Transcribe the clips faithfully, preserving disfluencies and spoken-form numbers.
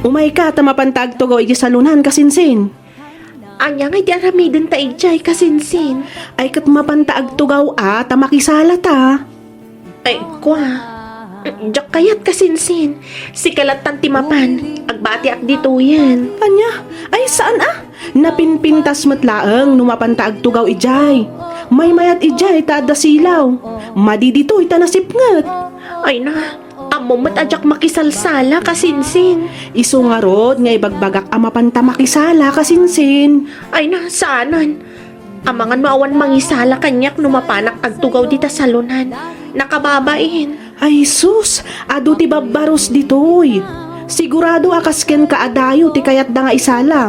Umayka ta mapanta agtugaw idiay salonan, kasinsin. Ania ngay ti aramidenta idiay, kasinsin? Ay, ket mapanta agtugaw a ta makisalata. Ay, kua. Diak kayat, kasinsin. Sika lattan ti mapan. Agbatiak ditoyen. Ania? Ay, saan a? Napinpintas met laeng no mapanta agtugaw idiay. Maymayat idiay ta adda silaw. Madi ditoy ta nasipnget. Ay na, ammom met a diak makisalsala, kasinsin. Isu ngarud nga ibagbagak a mapanta makisala, kasinsin. Ay na, saanen. Amangan no awan mangisala kaniak no mapanak agtugaw dita salonan. Nakababain. Ay sus, adu ti babbarus ditoy. Sigurado a kas kenka a dayo ti kayatda nga isala.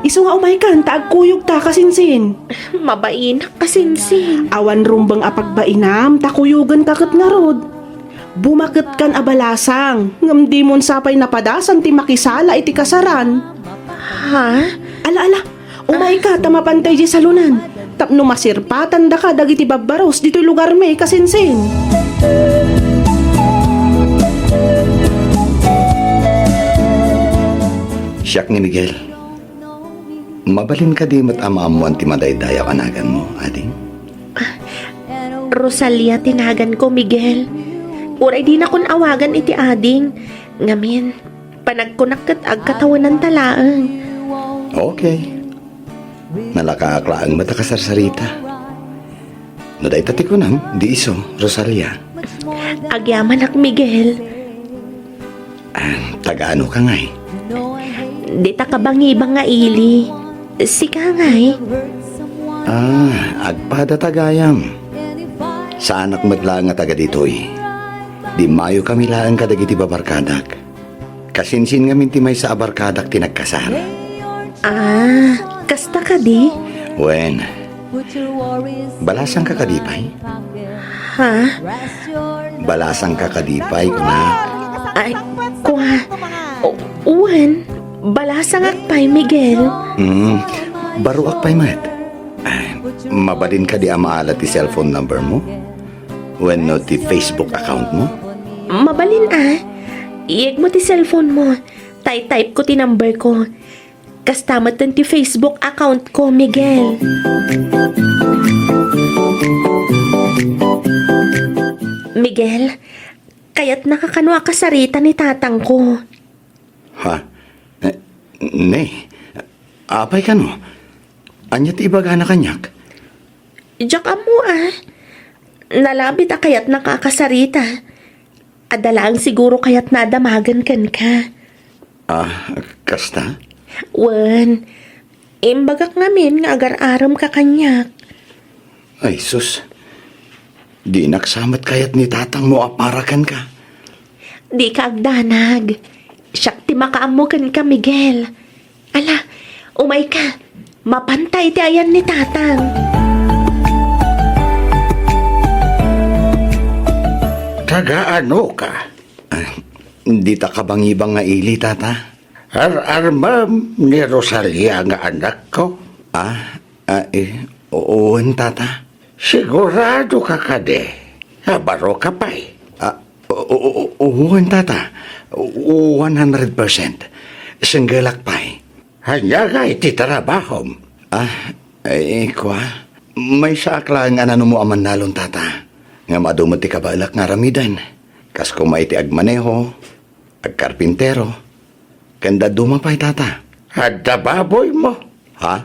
Isu nga umaykan ta agkuyogta, kasinsin. Mabainak, kasinsin. Awan rumbeng a pagbainam ta kuyogenka ket ngarud. Bumaketkan a balasang, ngem dimon sa pay napadasan ti makisala iti kasaran. Ha? Ala, ala, umayka ta mapanta idiay salonan. Tapno masirpatandaka dagiti babbarus ditoy lugarmi, kasinsin. Siak ni Miguel. Mabalin kadi met a maammoan ti madaydayaw a naganmo, ading? Rosalia ti naganko, Miguel. Uray dinakon awagan iti ading. Ngamin, panagkunak ket agkatawenanta laeng. Okay. Nalakaak laeng met a kasarsarita. No dayta ti kunam, di isu, Rosalia. Agyamanak, Miguel. Ah, taga-anoka ngay? Dita kabangibang nga ili. Sika ngay? Ah, agpada ta gayam. Saanak met laeng nga taga ditoy. Dimmayo kami laeng kadagiti babarkadak. Kasinsin ngamin ti maysa a barkadak ti nagkasar. Ah, kasta kadi? Wen, balasangka kadi pay? Ha? Balasangka kadi pay, kunak? Ay, kua. O, wen, balasangak pay, Miguel. Hmm, baruak pay met. Ay, mabalin kadi a maala ti cellphone number mo? Wenno ti Facebook account mo? Mabalin a. Iyegmo ti cellphone mo. Ta i-type ko ti number ko. Kasta met ti Facebook account ko, Miguel. Miguel, kayatnaka kano a kasarita ni tatangko? Ha? Eh, ne. Apay kano? Ania ti ibagana kaniak? Diak ammo a. Nalabit a kayatnaka a kasarita. Adda laeng siguro kayatna a damagen kenka. Ah, kasta? Wen, imbagak ngamin nga agar-aremka kaniak. Ay, sus. Dinak sa met kayat ni tatangmo a para kenka. Dika agdanag. Siak ti makaammo kenka, Miguel. Ala, umayka. Mapanta iti ayan ni tatang. Taga-anoka? Ah, dita kabangibang nga ili, tata. Ar-armem ni Rosalia nga anakko? Ah, ah, eh, wen, tata. Siguradoka kadi a baroka pay? Ah, o-, o-, o-, wen, tata. One hundred percent. Singgelak pay. Ania ngay ti trabahom? Ah, eh, kua? Maysaak laeng a nanumo a mannalon, tata. Ngem adu met ti kabaelak nga aramiden. Kas koma iti agmaneho, agkarpintero, ken dadduma pay, tata. Adda baboymo? Ha?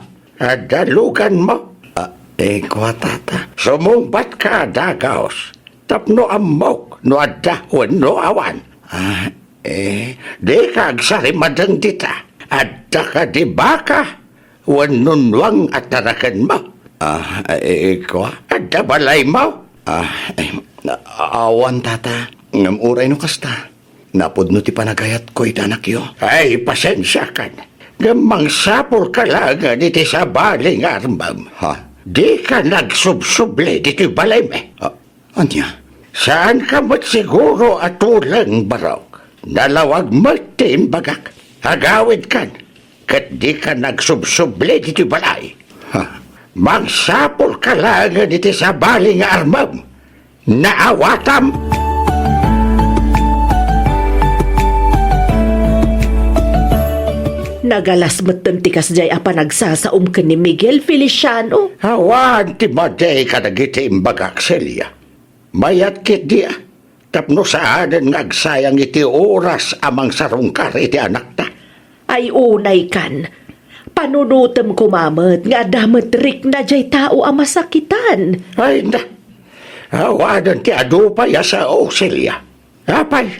Adda luganmo? Ah, eh, kua, tata. Sumungbatka a dagaus tapno ammok no adda wenno awan. Ah, eh. Dika agsarimadeng dita. Adda kadi baka wenno nuang a tarakenmo? Ah, eh, kua? Adda balaymo? Ah, eh, awan, tata. Ngem uray no kasta, napudno ti panagayatko iti anakyo. Ay, pasensiakan. Ngem mangsapulka laengen iti sabali nga armem. Ha? Dika nagsubsubli ditoy balaymi. Ah, ania? Saanka met siguro a tuleng, barok. Nalawag met ti imbagak. Agawidkan, ket dika nagsubsubli ditoy balay. Ha? Mangsapulka laengen iti sabali nga armem. Naawatam! Nagalas metten ti kasdiay a panagsasaom ken ni Miguel, Feliciano. Awan ti madi kadagiti imbagak, Celia. Mayat ketdi a, tapno saanen nga agsayang iti oras a mangsarungkar iti anakta. Ay, unaykan. Panunotem koma met nga adda met rikna diay tao a masakitan. Ay, na. Awanen ti adu pay a sao, Celia. Apay,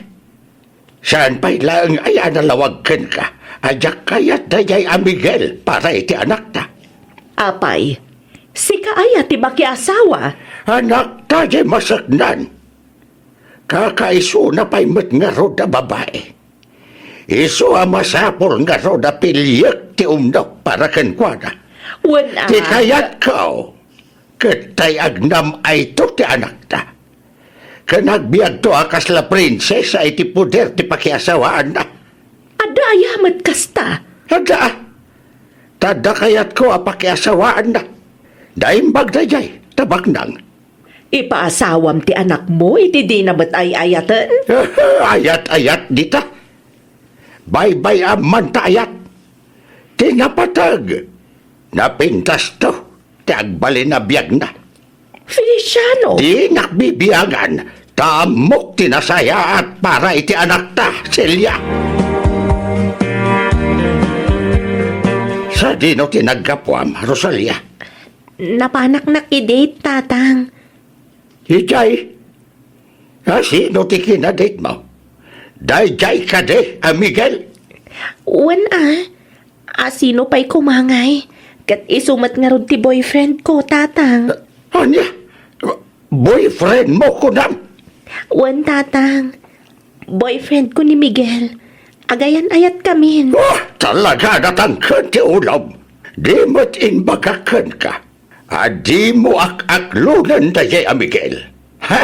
saan pay laeng aya a nalawag kenka a diak kayat daydiay a Miguel para iti anakta? Apay, sika aya ti makiasawa? Anakta diay maseknan. Kakaisuna pay met ngarud a babai. Isu a masapul ngarud a piliek ti umno para kenkuana. Wen a. Ti kayatko, ket tay agnam-ayto ti anakta. Ken agbiagto a kasla prinsesa iti poder ti pakiasawaanna. Adda aya met kasta? Adda. Ta adda kayatko a pakiasawaanna. Naimbag daydiay, ta baknang. Ipaasawam ti anakmo iti dina met ay-ayaten? Ayat-ayat dita. Baybay-am man ta ayat. Ti napateg, napintasto ti agbalin a biagna. Feliciano! Dinak bibiangan, ta ammok ti nasayaat para iti anakta, Celia. Sadino ti naggapuam, Rosalia? Napanaknak idi, Tatang. Idiay? A, sino ti kinaditmo? Daydiay kadi a Miguel? Wen a. A, sino pay koma ngay? Ket isu met ngarud ti boyfriend ko, Tatang. Ania? Boyfriend mo, kunam? Wen, Tatang. Boyfriend ko ni Miguel. Agayan-ayatkamin. Oh, talaga natangken ti ulom. Di met imbagak kenka a dimo ak-aklonen daydiay a Miguel. Ha?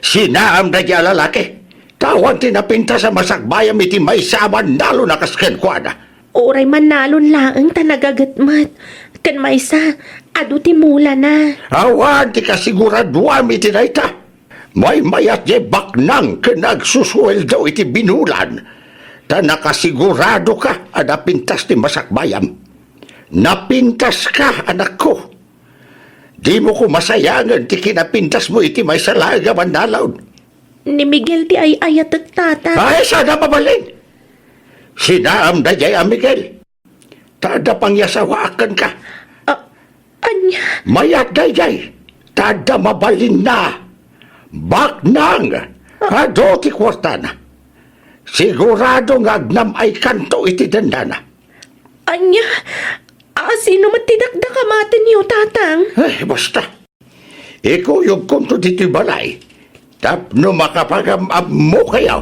Sinaam daydiay a lalaki. Ta awan ti napintas a masakbayam iti maysa a mannalon a kas kenkuana. Uray mannalon laeng ta nagaget met. Ken maysa, adu ti mulana. Awan ti kasiguraduam iti dayta. Maymayat diay baknang ken agsusueldo iti binulan, ta nakasiguradoka a napintas ti masakbayam. Napintaska, anakko. Dimo koma sayangen ti kinapintasmo iti maysa laeng a mannalon. Ni Miguel ti ay-ayatek, Tata. Ay, saan a mabalin? Sinaam daydiay a Miguel. Ta adda pangiasawaak kenka. A-, ania? Mayat daydiay, ta adda mabalinna. Baknang, adu ti kuartana. Sigurado nga agnam-aykanto iti dendana. Ania? A, sino met ti dakdakamatenyo, Tatang? Eh, basta. Ikuyogkonto ditoy balay tapno makapagam-ammokayo.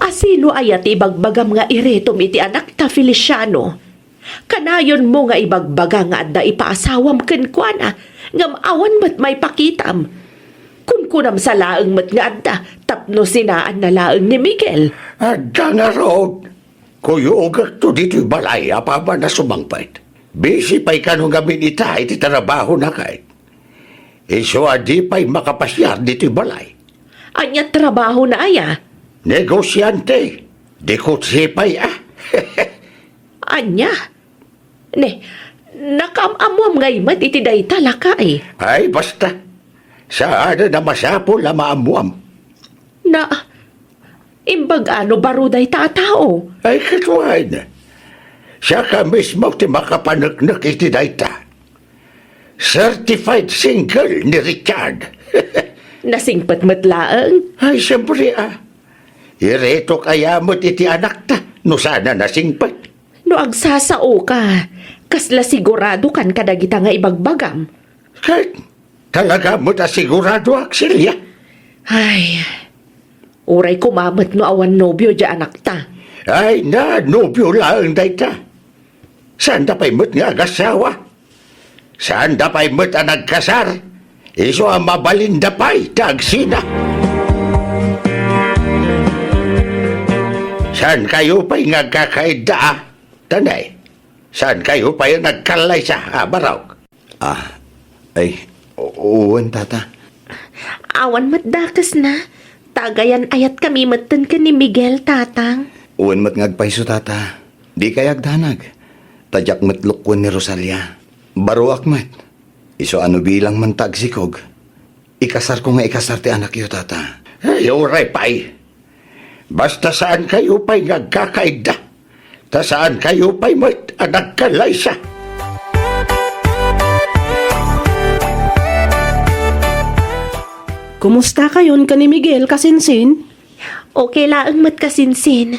Asino aya ti ibagbagam nga iritom iti anakta, Feliciano? Kanayonmo nga ibagbaga nga adda ipaasawam kenkuana, ngem awan met maipakitam. Kunkunam sa laeng met nga adda tapno sinaanna laeng ni Miguel. Adda ngarud. Kuyogekto ditoy balay apaman a sumangpet. Busy pay kano ngamin ita iti trabahona ket. Isu a di pay makapasiar ditoy balay. Ania trabahona aya? Negosiante. Di kutsi pay a. Ania? Ne, nakaam-ammoam ngay met iti dayta, lakay. Ay, basta. Saanen a masapul a maammoam. Na, imbag a no baro dayta a tao? Ay, ket wen. Siak a mismo ti makapaneknek iti dayta. Certified single ni Richard. Nasingpet met laeng? Ay, siyempre, a. Iritok aya met iti anakta no saan a nasingpet. No agsasaoka, kasla siguradokan kadagita nga ibagbagam? Ket talaga met a siguradoak, Celia. Ay, uray koma met no awan nobio diay anakta. Ay na, nobio laeng dayta. Saanda pay met nga agasawa. Saanda pay met a nagkasar. Isu a mabalinda pay ti agsina. Saankayo pay nga agkakaidda a? Tanay, saankayo pay a nagkallaysa a barok? Ah, ay, u-, wen, Tata. Awan met dakesna, ta Agayan-ayatkami metten ken ni Miguel, Tatang. Wen met nga agpayso, Tata. Dikay agdanag. Ta diak met lukuen ni Rosalia. Baroak met. Isu a no bilang man ta agsikog, ikasarko nga ikasar ti anakyo, Tata. Ay, uray pay. Basta saankayo pay nga agkakaidda. Ta saankayo pay met a nagkalaysa. Kumustakayon ken ni Miguel, kasinsin? Okay laeng met, kasinsin.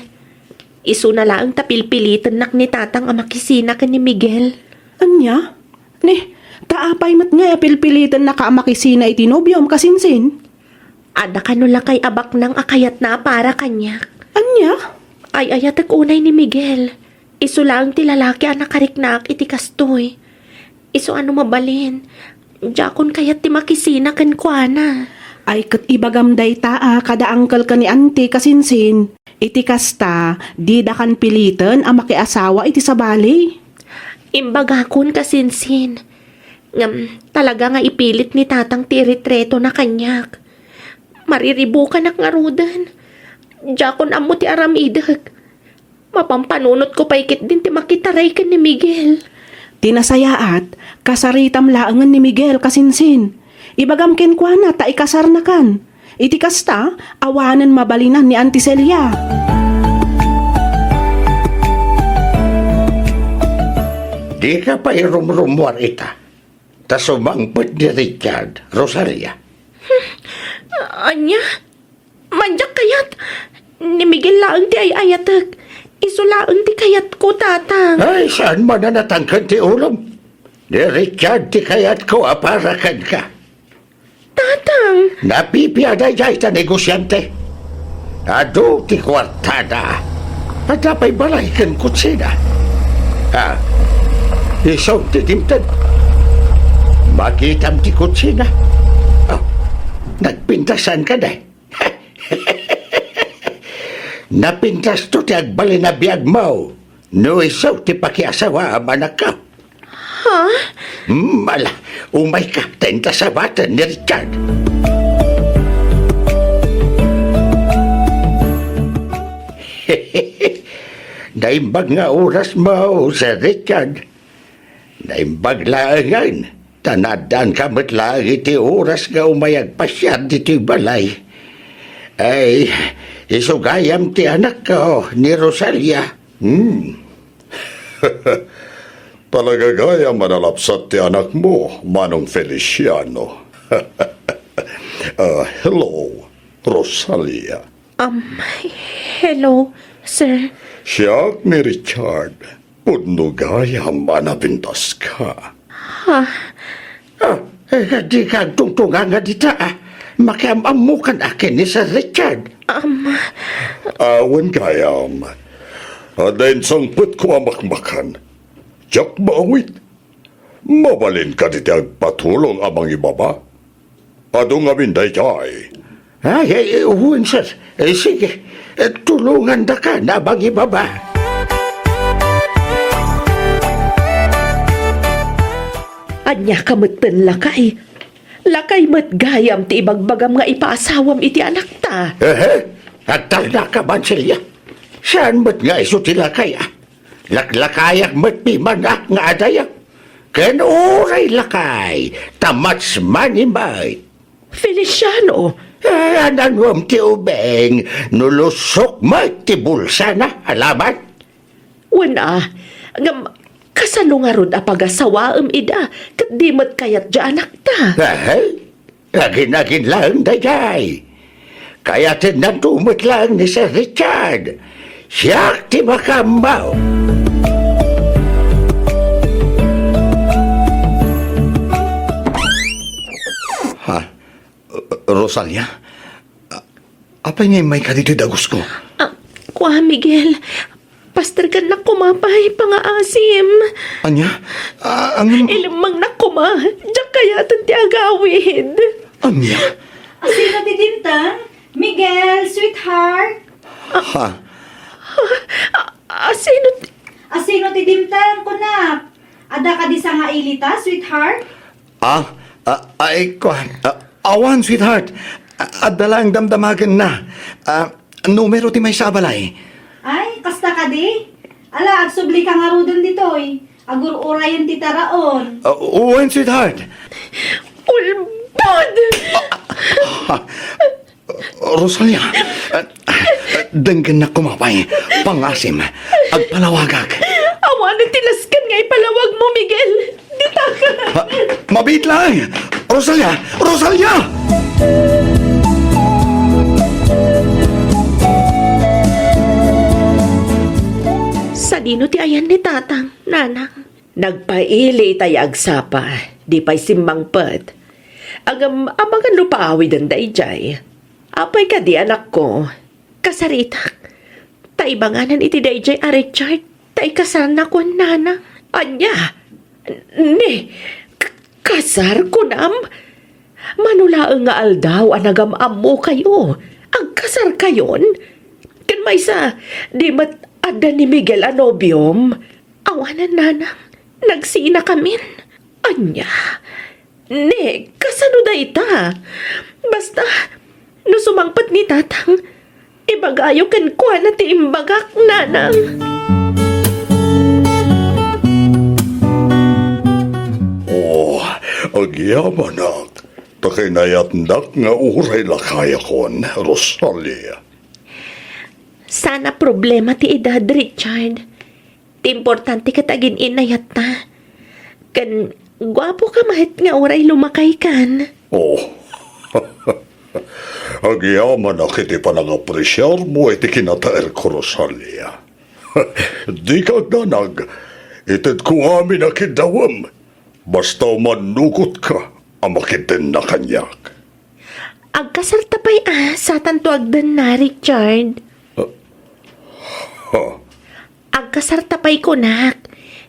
Isuna laeng ta pilpilitennak ni Tatang a makisina ken ni Miguel. Ania? Ni, ta apay met ngay a pilpilitennaka a makisina iti nobiom, kasinsin? Adda kano lakay a baknang a kayatna a para kaniak. Ania? Ay-ayatek unay ni Miguel. Isu laeng ti lalaki a nakariknaak iti kastoy. Isu a no mabalin, diakon kayat ti makisina kenkuana. Ay, ket ibagam dayta a kada angkelka ni Auntie, kasinsin. Iti kasta, didakan piliten a makiasawa iti sabali. Imbagakon, kasinsin. Ngem, talaga nga ipilit ni Tatang ti iretretona kaniak. Mariribukanak ngaruden. Diakon ammo ti aramidek. Mapampanunotko pay ketdin ti makitaray ken ni Miguel. Ti nasayaat, kasaritam laengen ni Miguel, kasinsin. Ibagam kenkuana ta ikasarnakan. Iti kasta, awanen mabalinan ni Auntie Celia. Dika pay rumrumuar ita. Ta sumangpet ni Richard, Rosalia. Ania? Mandiak kayat. Ni Miguel laeng ti ay-ayatek. Isu laeng ti kayatko, Tatang. Ay, saan man a natangken ti ulom? Ni Richard ti kayatko a para kenka. Tatang! Napipiada dayta negosiante. Adu ti kuartada. Adda pay balay ken kutsina. Ah, isu ti dimteng. Makitam ti kutsina. Ah, nagpintasan ka, day. Napintasto ti agbalin a biagmo no isu ti pakiasawaam, anakko. Ha? Hmm, ala, umayka, ta inta sawaten ni Richard. Naimbag nga oras mo, Sir Richard. Naimbag laengen, ta naaddaanka met laeng iti oras nga umay agpasiar ditoy balay. Ay, isu gayam ti anakko, ni Rosalia. Hmm. Talaga gayam a nalapsat ti anakmo, Manong Feliciano. Ah, hello, Rosalia. Um, hello, sir. Siak ni Richard. Pudno gayam a napintaska. Ha? Ah, eh, dika agtungtunganga dita, ah. Makiam-ammokan a ken ni Sir Richard. Um, Ah, wen gayam. Adda insangpetko a makmakan. Diak maawit. Mabalin kadi ti agpatulong a mangibaba? Adu ngamin daytoy. Ay, ay, wen, sir. Eh, sige. Eh, tulongandaka a mangibaba. Ania ka metten, lakay? Lakay met gayam ti ibagbagam nga ipaasawam iti anakta. Ehe? Agtalnaka, Mansilia. Saan met nga isu ti lakay, ah? Laklakayak met pimanak nga adayak. Ken uray lakay, ta much money met. Feliciano! Eh, ananuam ti ubing, no lusok met ti bulsana, alaman? Wen a, ngem kasano ngarud a pagasawaem ida, ket di met kayat ti anakta? Ahay, agin-agin laeng daydiay. Kayatennanto met laeng ni Sir Richard. Siak ti makaammo. Ha? Rosalia? A-, apay nga immayka ditoy dagusko? Ah, kua, Miguel. Pasterkannak koma pay pangaasim. Ania? Ah, ang Ilemmengnak koma. Diak kayaten ti agawid. Ania? Asino ti dimteng? Miguel, sweetheart. Ha? Ah, asino ti Asino ti dimteng, kunak? Adda kadi sangailita, sweetheart? Ah, ah, ay, kuan. Ah, awan, sweetheart. Adda laeng damdamagenna. Ah, numero ti maysa a balay. Ay, kasta kadi? Ala, agsublika ngaruden ditoy. Agur-urayen ti taraon. Ah, wen, sweetheart. Ulbod! Ah, Rosalia, ah, denggennak koma pay. Pangasim, agpalawagak. Awanen ti nasken nga ipalawagmo, Miguel. Dita ka. Ah, mabiit laeng! Rosalia! Rosalia! Sadino ti ayan ni Tatang, Nanang? Nagpaili itay agsapa, di pay simmangpet. Ngem amangan no paawiden daydiay. Apay kadi, anakko? Kasaritak. Ta ibanganan iti daydiay a Richard, ta ikasarna, kuan, Nanang. Ania? Ni, k-, kasar, kunam? Mano laeng nga aldaw a nagam-ammokayo, agkasarkayon? Ken maysa, di met adda ni Miguel a nobiom? Awanen, Nanang, nagsiinakamin. Ania? Ne, kasano dayta? Basta, no sumangpet ni Tatang, ibagayo kenkuana ti imbagak, Nanang. Oh, agyamanak, ta kinayatnak nga uray lakayakon, Rosalia. Saan a problema ti edad, Richard. Ti importante ket agin-inayatta. Ken guapoka met nga uray lumakaykan. Oh. Agyamanak iti panangapresiarmo iti kinataerko, Rosalia. Dika agdanag, itedko amin a kiddawem. Basta umannugotka a makidenna kaniak. Agkasarta pay a, satanto agdenna, Richard. Ah, ha? Agkasarta pay kunak.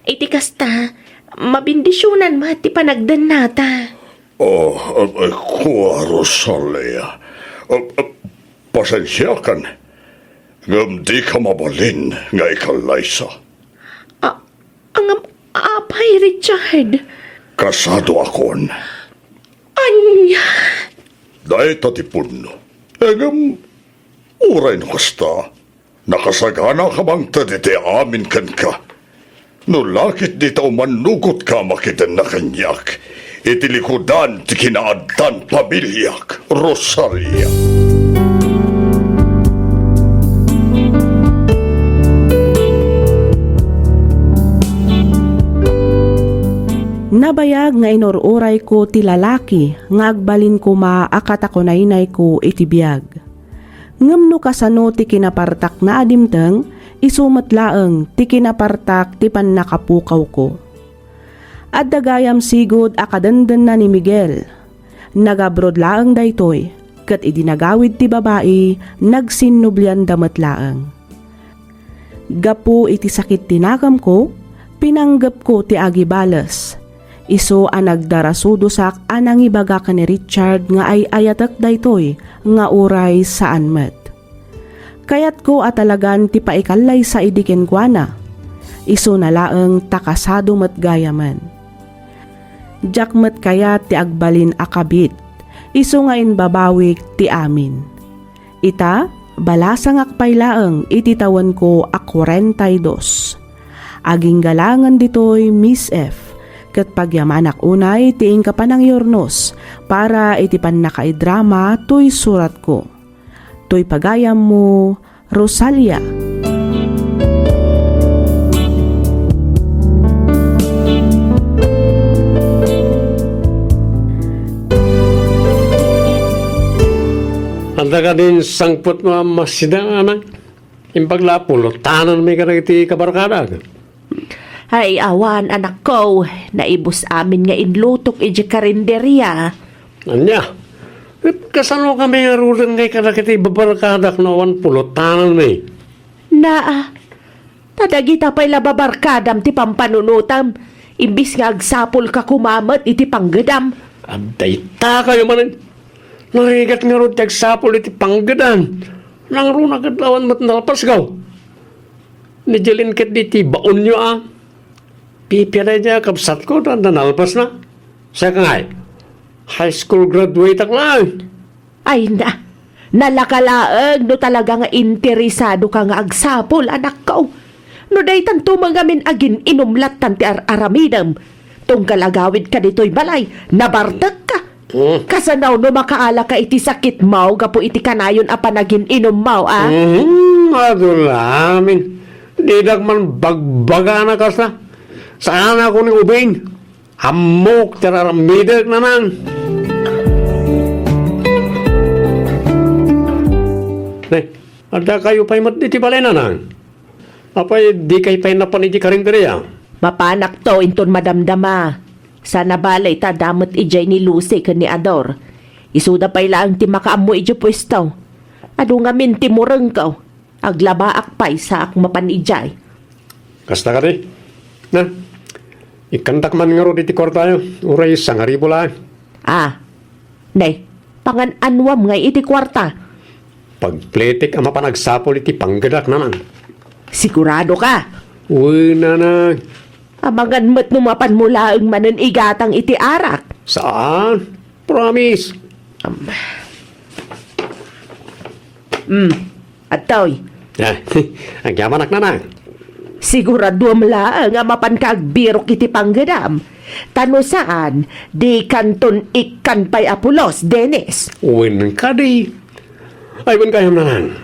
Iti kasta, mabendisionan met ti panagdennata. Oh, ah, ah, kua, Rosalia. Ah, ah, pasensiakan. Ngem dika mabalin nga ikallaysa. Ah, ngem apay, Richard? Kasadoakon. Ania? Dayta ti punno. Ngem, uray no kasta, nakasaganaka mangted iti amin kenka. No lakit dita umannugotka a makidenna kaniak iti likudan ti kinaaddan pamiliak, Rosalia. Nabayag nga inur-urayko ti lalaki nga agbalin koma a katakunaynayko iti biag. Ngem no kasano ti kinapartakna a dimteng, isu met laeng ti kinapartak ti pannakapukawko. Adda gayam sigud a kadendenna ni Miguel. Nag-abroad laeng daytoy, ket idi nagawid ti babai, nagsinnublianda met laeng. Gapu iti sakit ti nagamko, pinanggepko ti agibales. Isu a nagdarasudosak a nangibaga ken ni Richard nga ay-ayatek daytoy nga uray saan met. Kayatko a talagan ti paikallaysa idi kenkuana. Isuna laeng ta kasado met gayamen. Diak met kayat ti agbalin a kabit, isu nga imbabawik ti amin. Ita, balasangak pay laeng iti tawenko a kuarenta y dos. Agingga laengen ditoy, Miss F, ket pagyamanak unay ti inka panangyurnos para iti pannakaidrama toy suratko. Toy pagayammo, Rosalia. Anta kadin sangpetmo a masida, anak? Imbag la a pulotananmi kadagiti kabarkadak. Ay, awan, anakko. Naibus amin nga inlutok idiay karinderia. Ania? Ket kasanokami ngaruden ngay kadagiti babarkadak no awan pulotananmi? Naa, ta dagita pay la babarkadam ti pampanunotam, imbis nga agsapulka koma met iti panggedam. Adda itakayo manen. Narigat ngarud ti agsapul iti panggedan. Nangruna ket awan met nalpasgaw. Ni Jeline ket di ti baonyo a. Pipia daydiay a kabsatko ta adda nalpasna. Siak ngay, high school graduate-ak laeng. Ay na, nalaka laeng no talaga nga interesadoka nga agsapul, anakko. No daytanto met ngamin a gin-inum lattan ti ar-aramidem, tunggal agawidka ditoy balay, nabartekka. Hmm. Kasano no makaalaka iti sakitmo gapu iti kanayon a panagin-inummo, a? Hmm, adu la amin. Didak man bagbagana kasta. Saan ako ni ubing? Ammok ti ar-aramidek, nanang. Ne, adda kayo pay met iti balay, nanang? Apay, di kay pay napan iti karinderia? Mapanakto inton madamdama. Sana balay ta adda met idiay ni Lucy ken ni Ador. Isuda pay laeng ti makaammo idiay puesto. Adu ngamin ti murengko. Aglabaak pay saak mapan idiay. Kasta kadi? Na, ikkantak man ngarud iti kuartayo, uray sangaribu laeng. Ah, nay, pangan-anuam nga iti kuarta? Pagpletek a mapan agsapul iti panggedak, nanang. Sigurado ka? Wen, nanang. Amangan met no mapanmo laeng manen igatang iti arak. Saan? Promise. Um. Hmm. Adtoy. Ah, agyamanak, nanang. Siguraduam laeng a mapanka agbirok iti panggedam. Ta no saan, dikanton ikkan pay a pulos, Dennis. Wen kadi. Ay, wen kayam, nanang.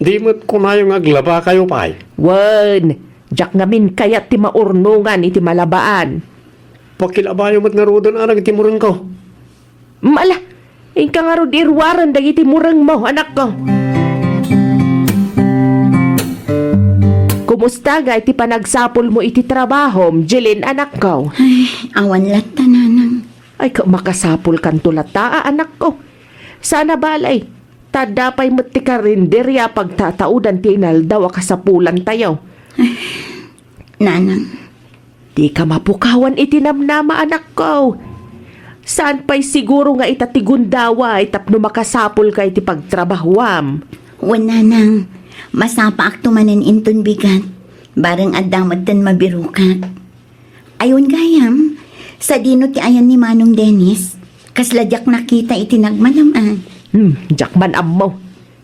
Di met kunayo nga aglaba kayo pay. Wen, diak ngamin kayat ti maurnongan iti malabaan. Pakilabayo met ngaruden a dagiti murengko. Mala, inka ngarud iruaren dagiti murengmo, anakko. Kumusta nga iti panagsapulmo iti trabahom, Jeline, anakko? Ay, awan latta, nanang. Ay, ka-, makasapulkanto latta, a, anakko. Sana balay, ta adda pay met ti karinderia pagtataudan ti inaldaw a kasapulantayo. Nanang. Dika mapukawan iti namnama, anakko. Saan pay siguro nga ita ti gundaway tapno makasapulka iti pagtrabahuam? Wen, nanang, masapaakto manen inton bigat. Bareng adda metten mabirokak. Ay wen gayam, sadino ti ayan ni Manong Dennis? Kasla diak nakita iti nagmanam, a. Hmm, diak man ammo.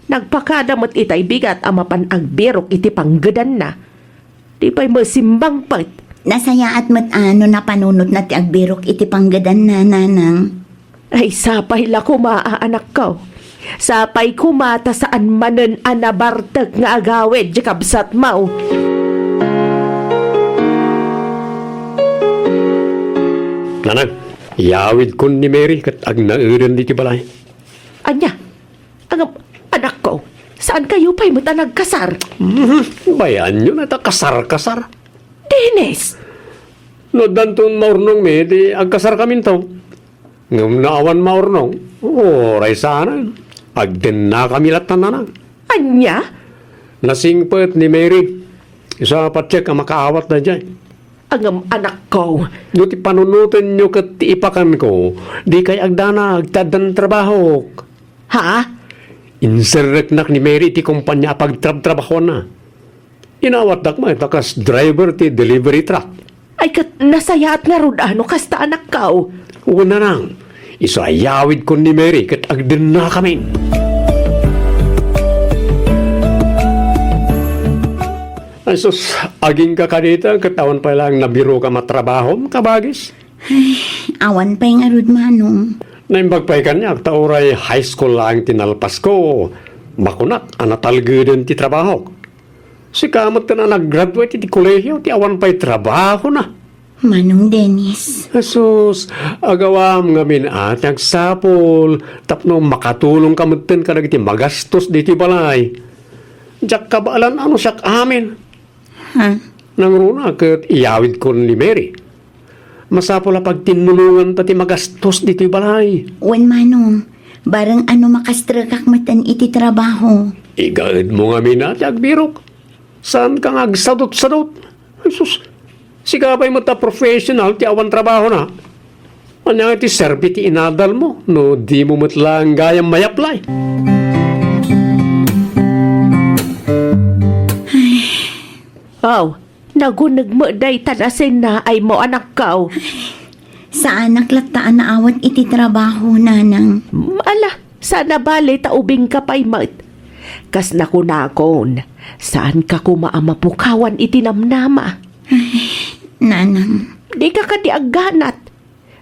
Nagpakada met itay bigat a mapan agbirok iti panggedanna. Di pay masimbang pet. Nasayaat met a no napanunotna ti agbirok iti panggedanna, nanang. Ay, sapay la koma a anakko. Sapay koma ta saan manen a nabartek nga agawid ti kabsatmo. Nanang, iyawidkon ni Mary ket agnaeden ditoy balay. Ania? Ngem, anakko, saan kayo pay met a nagkasar? Mhm, bayaanyo na ta kasar-kasar. Dennis! No addanton maurnongmi, di agkasarkaminto. Ngem no awan maurnong, uray saanen. Agdennakami latta, nanang. Ania? Nasingpet ni Mary. Isu a patiek a makaawat daydiay. Ngem, anakko. No ti panunotenyo ket ti ipakanko, dikay agdanag, ta addan trabahok. Ha? Inserreknak ni Mary iti kompania a pagtrabtrabahuanna. Inawatdak met a kas driver ti delivery truck. Ay, ket nasayaat ngarud a no kasta, anakko. Wen, nanang, isu a iyawidkon ni Mary ket agdennakamin. Ay sus, agingga kadita ket awan pay laeng nabirokam a trabahom, kabagis? Ay, awan pay ngarud, Manong. Naimbag pay kaniak ta uray high school laeng ti nalpasko, makunak a natalgeden ti trabahok. Sika met ken a nag-graduate iti kolehio ti awan pay trabahona. Manong Dennis. Jesus, agawam ngamin a ti agsapul tapno makatulongka metten kadagiti magastos ditoy balay. Diak kabaelan a no siak amin. Ha? Nangruna ket iyawidkon ni Mary. Masapul a pagtinnulonganta ti magastos ditoy balay. Wen, Manong, bareng a no makastrekak metten iti trabaho. Igaedmo ngamin a ti agbirok. Saanka nga agsadutsadut? Jesus, sika pay met a professional ti awan trabahona. Ania nga ti serbi ti inadalmo no dimo met laeng gayam mayaplay? Aw, naguneg met daytan a sennaaymo, anakko. Saanak latta a naawat iti trabaho, nanang. Ala, Sana bale ta ubingka pay met. Kas nakunakon, saanka koma a mapukawan iti namnama. Ay, nanang. Dika kadi agganat.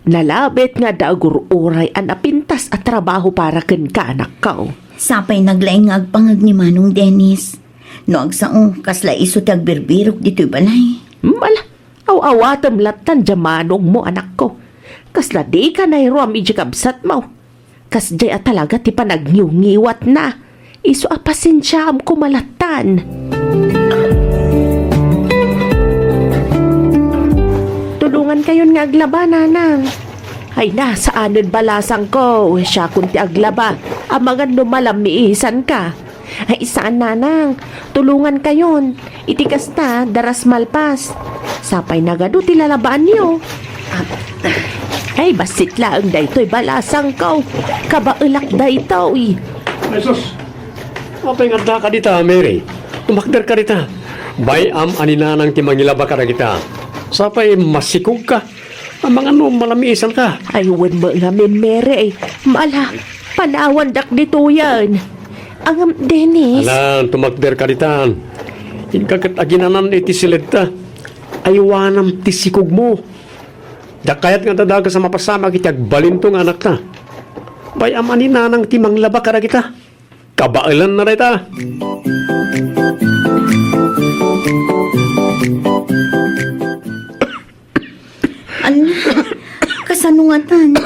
Nalabit nga adda agur-uray a napintas a trabaho para kenka, anakko. Sapay naglaing nga agpangag ni Manong Dennis. No agsao, kasla isu ti agbirbirok ditoy balay. Hmm, ala, aw-awatem lattan diay manongmo, anakko. Kasla dika nairuam idiay kabsatmo. Kasdiay a talaga ti panagniwngiwatna. Isu a pasensiaam koma lattan. Tulongankayon nga aglaba, nanang. Ay na, saanen balasangko. Siakon ti aglaba. Amangan no malammiisanka. Ay, saan, nanang. Tulongankayon. Iti kasta, daras malpas. Sapay nagadu ti lalabaanyo. Ay, bassit laeng daytoy balasangko. Kabaelak daytoy. Ay, sus! Apay nga addaka dita, Mary? Tumakderka dita. Bay-am a ni Nanang ti mangilaba kadagita. Sapay masikogka. Amangan no malamiisanka. Ay, wen met ngamin, Mary. Mala, panawandak ditoyen. Ngem, Dennis. Alan, tumakderka ditan. Inka ket aginanan iti siledta. Aywanam ti sikogmo. Diak kayat nga adda dagus a mapasamak iti agbalinto nga anakta. Bay-am a ni Nanang ti manglaba kadagita. Kabaelanna dayta. Ala, kasano ngatan?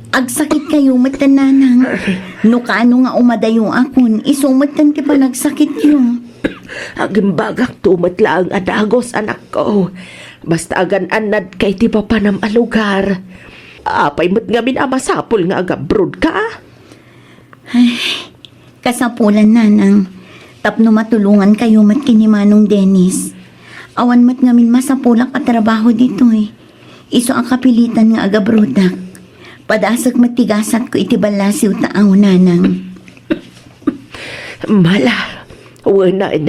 Agsakitkayo metten, Nanang. No kaano nga umadayoakon, isu metten ti panagsakityo. Agimbagakto met laeng a dagus, anakko. Basta agan-annadka iti papanam a lugar. Apay met ngamin a masapul nga agabrodka? Ay, kasapulan, Nanang, tapno matulongankayo met ken ni Manong Dennis. Awan met ngamin masapulak a trabaho ditoy. Isu a kapilitan nga agabrodak. Padasek met ti gasatko iti ballasiw taaw, Nanang. Mala, wenen,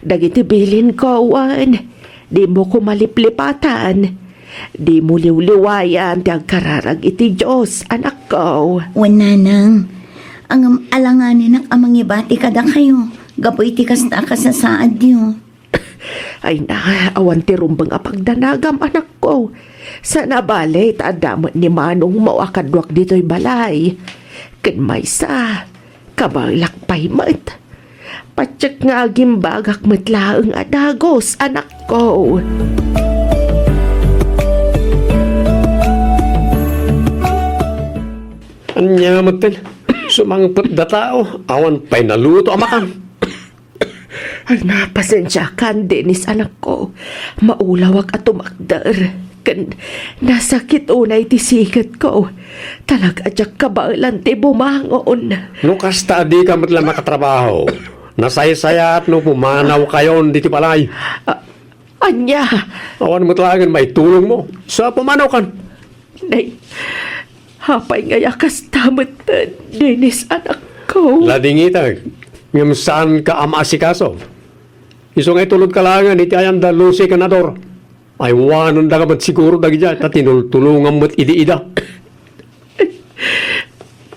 dagiti bilinko, wen, dimo koma liplipatan. Dimo liwliwayan ti agkararag iti Dios, anakko. Wen, Nanang, ngem alanganenak a mangibati kadakayo gapu iti kasta a kasasaadyo. Ay na, awan ti rumbeng a pagdanagam, anakko. Sana bale ta adda met ni manongmo a kaduak ditoy balay. Ken maysa, kabaelak pay met. Patiek nga agimbagak met laeng a dagus, anakko. Ania metten, sumangpet da tao, awan pay naluto a makan. Ay, na, pasensiakan, Dennis, anakko. Maulawak a tumakder. Ken nasakit unay ti siketko. Talaga a diak kabaelan ti bumangon. No kasta, dika met la makatrabaho. Nasaysayaat no pumanawkayon ditoy balay. A-, ania? Awan met laengen maitulongmo. Sa pumanawkan. Nay, apay ngay a kasta met, Dennis, anakko? Ladingitek, ngem saanka a maasikaso. Isu nga itulodka laengen iti ayan da Lucy ken Ador. Aywanenda met siguro dagidiay ta tinultulongam met idi ida.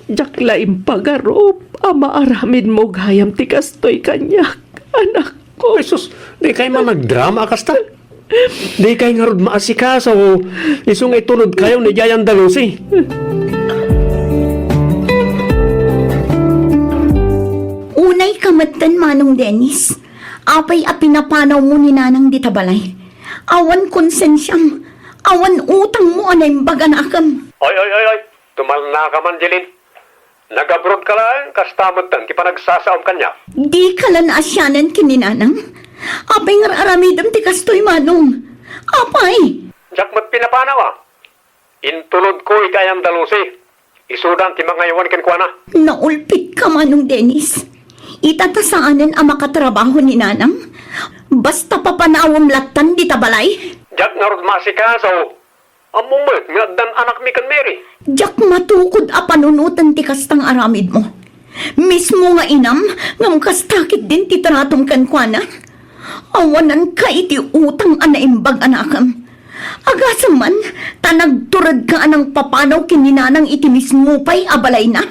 Diak la impagarup a maaramidmo gayam ti kastoy kaniak, anakko. Ay, sus, dikay man nagdrama a kasta. Dikay ngarud maasikaso, isu nga itulodkayon idiay ayan da Lucy. Unayka metten, Manong Dennis. Apay a pinapanawmo ni Nanang dita balay? Awan konsensiam, awan utangmo a naimbag a nakem. Oy, oy, oy, oy! Tumalnaka man, Jeline. Nagabrodka laeng, kasta metten ti panagsasaom kaniak. Dika la naasianan ken ni Nanang? Apay nga ar-aramidem ti kastoy, Manong? Apay? Diak met pinapanaw a. Intulodko iti ayan da Lucy. Isudan ti mangaywan kenkuana. Naulpitka, Manong Dennis. Ita ta saanen a makatrabaho ni Nanang? Basta papanawem lattan dita balay? Diak ngarud maasikaso. Ammom met nga addan anakmi ken Mary. Diak matukod a panunoten ti kasta nga aramidmo. Mismo nga inam, ngem kasta ketdin ti tratom kenkuana. Awananka iti utang a naimbag a nakem. Agasem man, ta nagturedka a nangpapanaw ken ni Nanang iti mismo pay a balayna.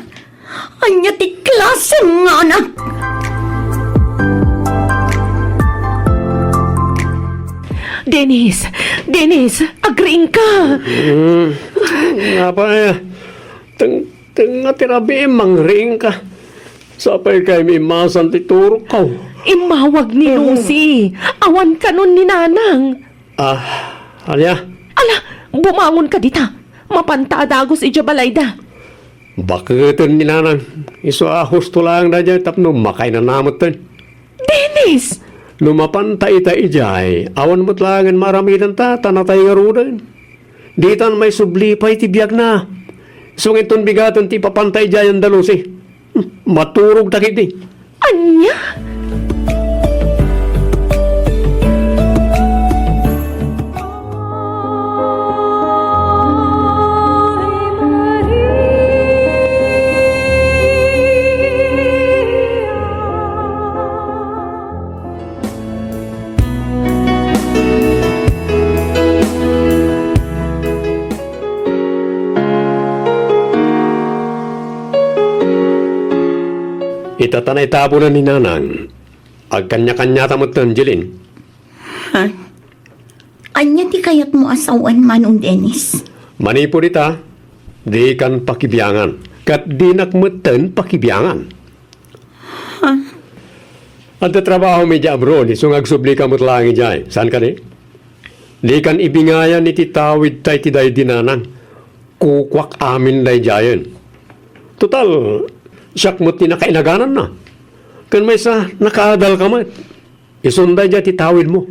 Ania ti klasen nga anak? Dennis! Dennis! Agriingka! Mm. Apay, teng-, tengnga ti rabiim, mangriingka. Sapay kaymi immasan ti turokko. Immawag ni Lucy. Awan kanon ni Nanang. Ah, ania? Ala, bumangonka dita. Mapanta a dagus idiay balayda. Baketen ni Nanang. Isu a husto laeng daydiay tapno makainana metten. Dennis! No mapanta ita idiay, awan met laengen maaramidenta, ta natay ngaruden. Ditan maisubli pay ti biagna. Isu nga inton bigaten ti ipapanta idiay da Lucy. Hmm, maturogta ketdi. Ania? Ita ta naitabunan ni Nanang. Agkaniakaniata metten, Jeline. Ha? Ania ti kayatmo a sawen, Manong Dennis? Manipud ita, dikan pakibiangan. Ket dinak metten pakibiangan. Ha? Adda trabahomi idiay abroad, isu nga agsublika met laeng idiay. Saan kadi? Dikan ibingayan iti tawidta iti daydi Nanang. Kukuak amin daydiayen. Total, siak met ti nakainagananna. Ken maysa, nakaadalka met. Isun daydiay ti tawidmo.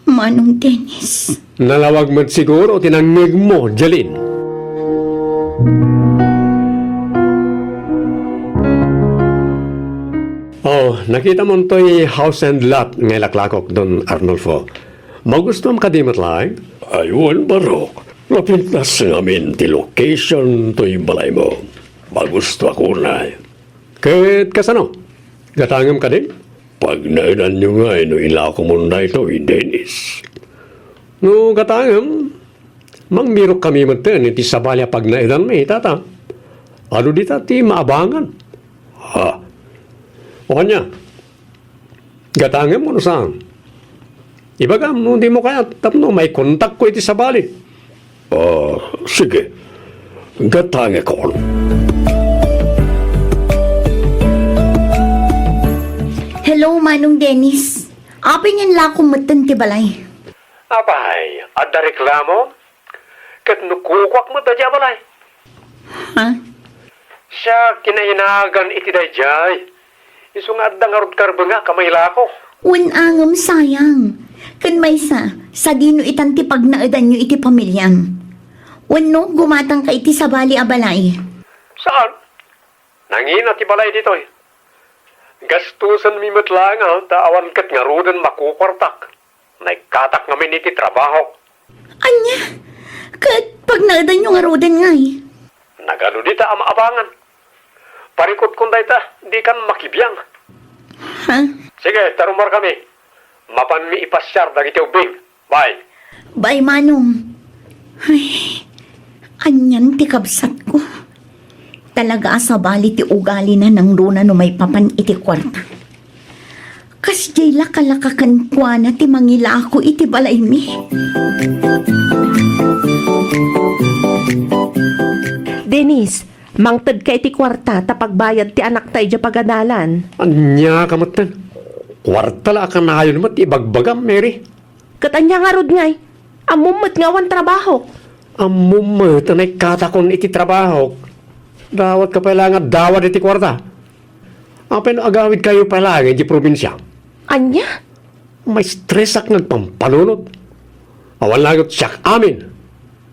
Manong Dennis. Nalawag met siguro ti nangngegmo, Jeline. Oh, nakitam toy house and lot nga ilaklakok, Don Arnulfo. Magustuam kadi met laeng? Ay, wen, Barok. Napintas ngamin ti location toy balaymo. Magustuak unay. Ket kasano? Gatangem kadi? Pagnaedanyo ngay no ilakomon daytoy, Dennis. No gatangem, mangmirokkami metten iti sabali a pagnaedanmi, tata. Adu dita ti maabangan. Ha? O ania? Gatangem wenno saan? Ibagam no dimo kayat tapno maikontakko iti sabali. Ah, sige. Gatangekon. Hello, Manong Dennis. Apay nga inlakom metten ti balay? Apay, adda reklamo? Ket no kukuak met daydiay a balay? Ha? Siak ti nainagan iti daydiay. Isu nga adda ngarud karbengak a mailako. Wen a ngem sayang. Ken maysa, sadino itan ti pagnaedanyo iti pamiliam? Wenno gumatangka iti sabali a balay? Saan? Nangina ti balay ditoy. Gastusenmi met laeng, ah, ta awan ket ngaruden makukuartak. Naikkatak ngamin iti trabahok. Ania? Ket pagnaedanyo ngaruden ngay? Nagadu dita a maabangan. Parikutkon dayta, dikan makibiang. Ha? Sige, ta rumarkami. Mapanmi ipasiar dagiti ubbing. Bye. Bye, Manong. Ay, anian ti kabsatko. Talaga a sabali ti ugalina nangruna no maipapan iti kuarta. Kasdiay lakalaka kenkuana ti mangilako iti balaymi. Denise, mangtedka iti kuarta ta pagbayad ti anakta idiay pagadalan. Ania ka metten? Kuarta la a kanayon met ti ibagbagam, Mary. Ket ania ngarud ngay? Ammom met nga awan trabahok. Ammom met a naikkatakon iti trabahok. Dawatka pay laeng a dawad iti kuarta. Apay no agawidkayo pay laeng idiay probinsia? Ania? Maistresak nga agpampanunot. Awan laeng siak amin.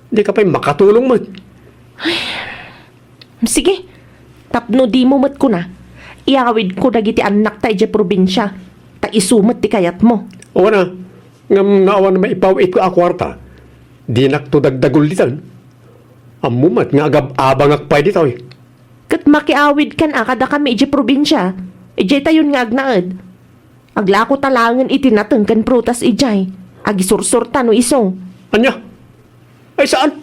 Dika pay makatulong met. Sige, tapno dimo met kuna, iyawidko dagiti annakta idiay probinsia, ta isu met ti kayatmo. Wen a, ngem no awan maipaw-itko a kuarta, dinakto dagdagulitan. Ammom met nga agab-abangak pay ditoy. Ket makiawidkan a kadakami idiay probinsia, idiay tayon nga agnaed. Aglakota laengen iti nateng ken prutas idiay. Agisursurta no isu. Ania? Ay, saan?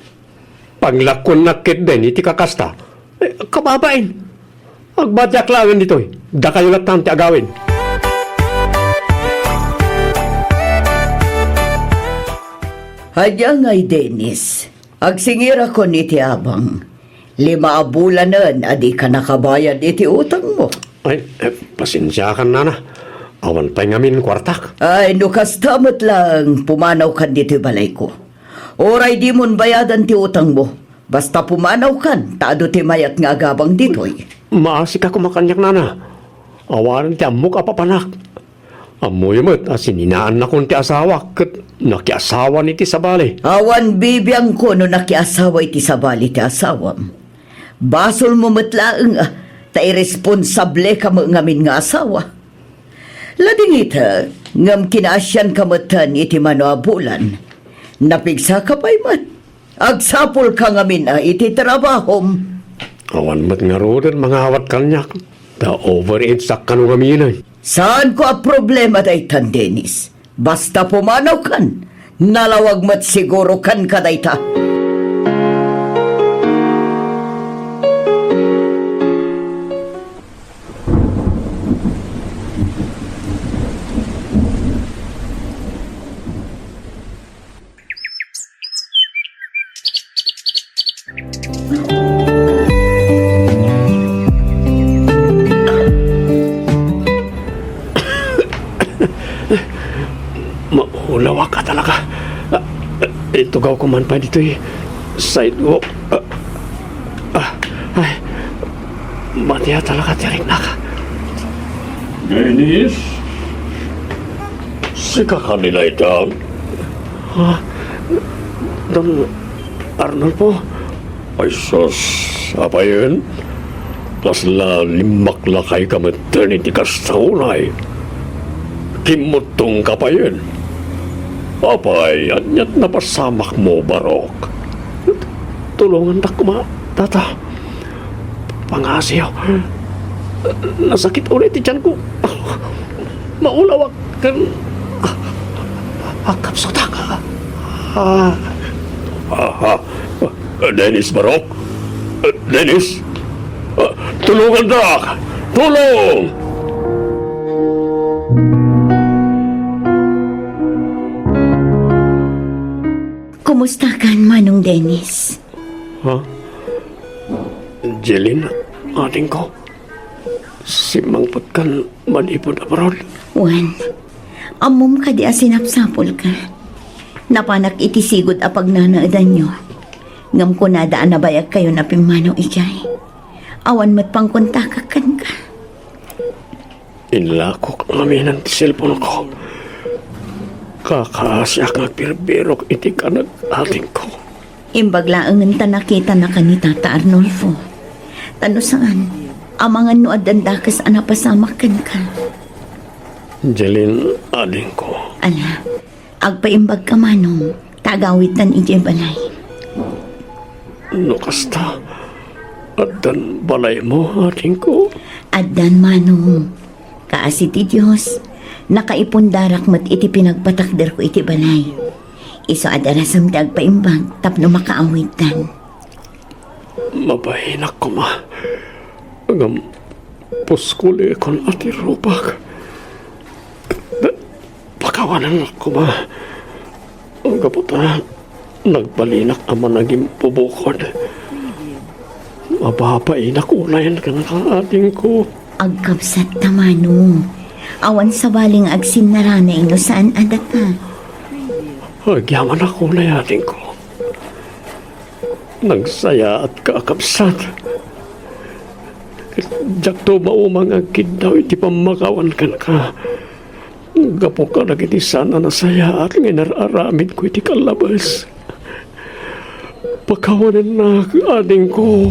Paglakuennak ketdin iti kakasta. Eh, kababain. Agbatiak laengen ditoy. Dakayo latta ti agawid. Ania ngay, Dennis? Agsingirakon iti abang. Lima a bulanen a dika nakabayad iti utangmo. Ay, eh, pasensiakan, nana. Awan pay ngamin kuartak. Ay, no kasta met laeng, pumanawkan ditoy balayko. Uray dimon bayadan ti utangmo, basta pumanawkan, ta adu ti mayat nga agabang ditoy. Maasika koma kaniak, nana. Awanen ti ammok a papanak. Ammoyo met a sininaannakon ti asawak ket nakiasawan iti sabali. Awan bibiangko no nakiasawa iti sabali ti asawam. Basolmo met laeng, ah, ta iresponsableka met ngamin nga asawa. Ladingitek, ngem kinaasianka metten iti mano a bulan. Napigsaka pay met. Agsapulka ngamin a iti trabahom. Awan met ngaruden mangawat kaniak, ta overage-ak kano ngaminen. Saanko a problema daytan, Dennis. Basta pumanawkan, nalawag met siguro kenka dayta. Maulawak a talaga. Ah, itugawko man pay ditoy sidewalk. Ah, ah, ay, matia talaga ti riknak. Dennis? Sika kanila ita? Ah, Don Arnulfo? Ay sus, apayen? Kasla limmaklakayka metten iti kasta unay. Kimmuttongka payen. Apay, aniat napasamakmo, Barok? Tulongandak koma, tata. Pangngaasim. Nasakit unay ti tianko. Maulawak ken agkapsutak. Ah. Aha. Dennis, Barok? Dennis? Ah, tulongandak! Tulong! Kumustakan, Manong Dennis? Ha? Jeline, adingko. Simmangpetkan manipud abroad? Wen, ammom kadi a sinapsapulka? Napanak iti sigud a pagnanaedanyo. Ngem kunada a nabayagkayon a pimmanaw idiay. Awan met pangkontakak kenka. Inlakok ngaminen ti cellphone-ko. Kakaasiak nga agbirbirok iti kanag-atingko. Imbag laengen ta nakitanaka ni Tata Arnulfo. Ta no saan, amangan no addan dakes a napasamak kenka. Jeline, adingko. Ala, agpaimbagka, Manong, ta agawidtan idiay balay. No kasta, addan balaymo, adingko? Addan, Manong. Kaasi ti Dios, nakaipundarak met iti pinagpatakderko iti balay. Isu a darasem ti agpaimbag tapno makaawidtan. Mabainak koma. Ngem puskulekon a ti rupak. Pakawanennak koma. Gapu ta nagbalinak a managimbubukod. Mababainak unayen kenka, adingko. Agkabsatta, Manong. Awan sabali nga agsinnaranay no saan a data. Agyamanak unay, adingko. Nagsayaatka a kabsat. Diakto maumay nga agkiddaw iti pammakawan kenka. Gapu kadagiti saan a nasayaat nga inar-aramidko iti kallabes. Pakawanennak, adingko.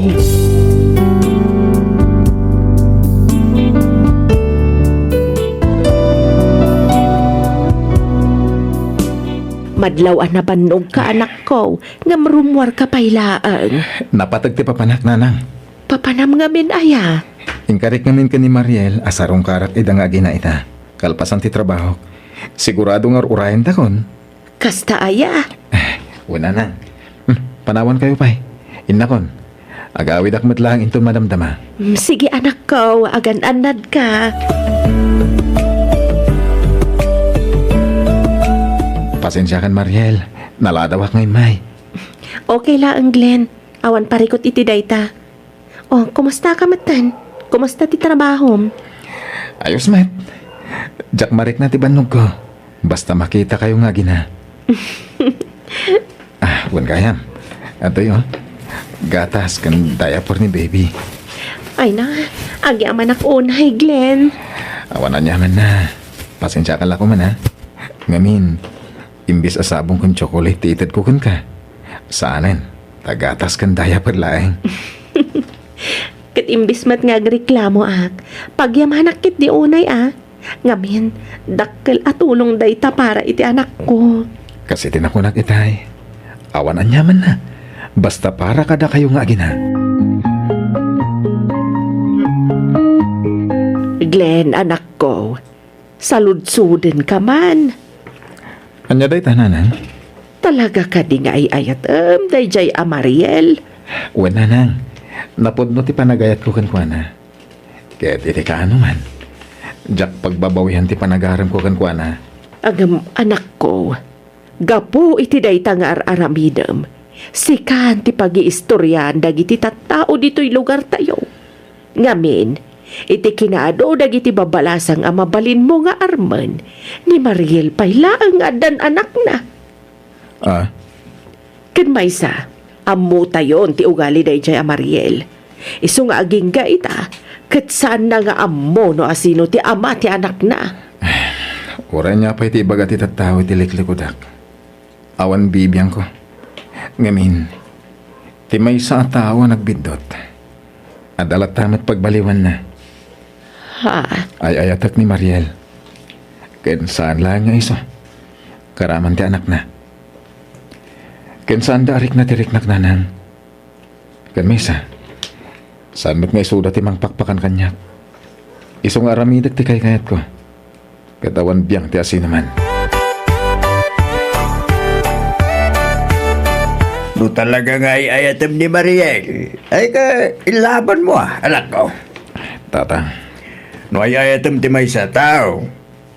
Madlaw a nabannogka, anakko, ngem rummuarka pay laeng. Napateg ti papanak, nanang. Papanam ngamin aya? Inkarik ngamin ken ni Mariel a sarungkarak ida nga agina ita. Kalpasan ti trabahok, sigurado nga ur-urayentakon. Kasta aya? Eh, wen, nanang. Hmm, panawankayo pay. Innakon, Agawidak met laeng inton madamdama. Mm, sige, anakko, agan-annadka. Pasensiakan, Mariel. Naladawak nga immay. Okay laeng, Glenn. Awan parikut iti dayta. Oh, kumusta ka metten? Kumusta ti trabahom? Ayos met. Diak marikna ti bannogko. Basta makitakayo nga agina. Ah, wen gayam. Adtoy, oh. Gatas ken diaper ni baby. Ay na, agyamanak unay, Glenn. Awan aniamanna. Pasensiakan la koma, ha? Ngamin, imbes a sabong ken tsokolate ti itedko kenka, saanen, ta gatas ken diaper laeng. Ket imbes met nga agreklamoak, pagyamanak ketdi unay a. Ngamin, dakkel a tulong dayta para iti anakko. Kas iti nakunak itay, awan aniamanna, basta para kadakayo nga agina. Glenn, anakko, saludsodka man. Ania dayta, nanang? Talaga kadi nga ay-ayatem daydiay a Mariel? Wen, nanang, napudno ti panagayatko kenkuana. Ket iti kaano man, diak pagbabawian ti panagaremko kenkuana. Ngem, anakko, gapu iti dayta nga ar-aramidem, sikan ti pagiistoriaan dagiti tattao ditoy lugartayo. Ngamin, iti kinaadu dagiti babalasang a mabalinmo nga armen, ni Mariel pay laeng nga addan anakna. Ah? Ken maysa, ammotayon ti ugali daydiay a Mariel. Isu nga agingga ita, ket saanna nga ammo no asino ti ama ti anakna. Uray ania pay ti ibaga ti tattao iti liklikudak, awan bibiangko. Ngamin, ti maysa a tao a nagbiddut, adda latta met pagbaliwanna. Ha? Ay-ayatek ni Mariel. Ken saan laeng nga isu, karaman ti anakna. Ken saanda a rikna ti riknak, nanang. Ken maysa, saan met nga isuda ti mangpakpakan kaniak. Isu nga aramidek ti kaykayatko. Ket awan biang ti asinoman. No talaga nga ay-ayatem ni Mariel, ay ka ilabanmo, a, anakko. Tatang. No ay-ayatem ti maysa a tao,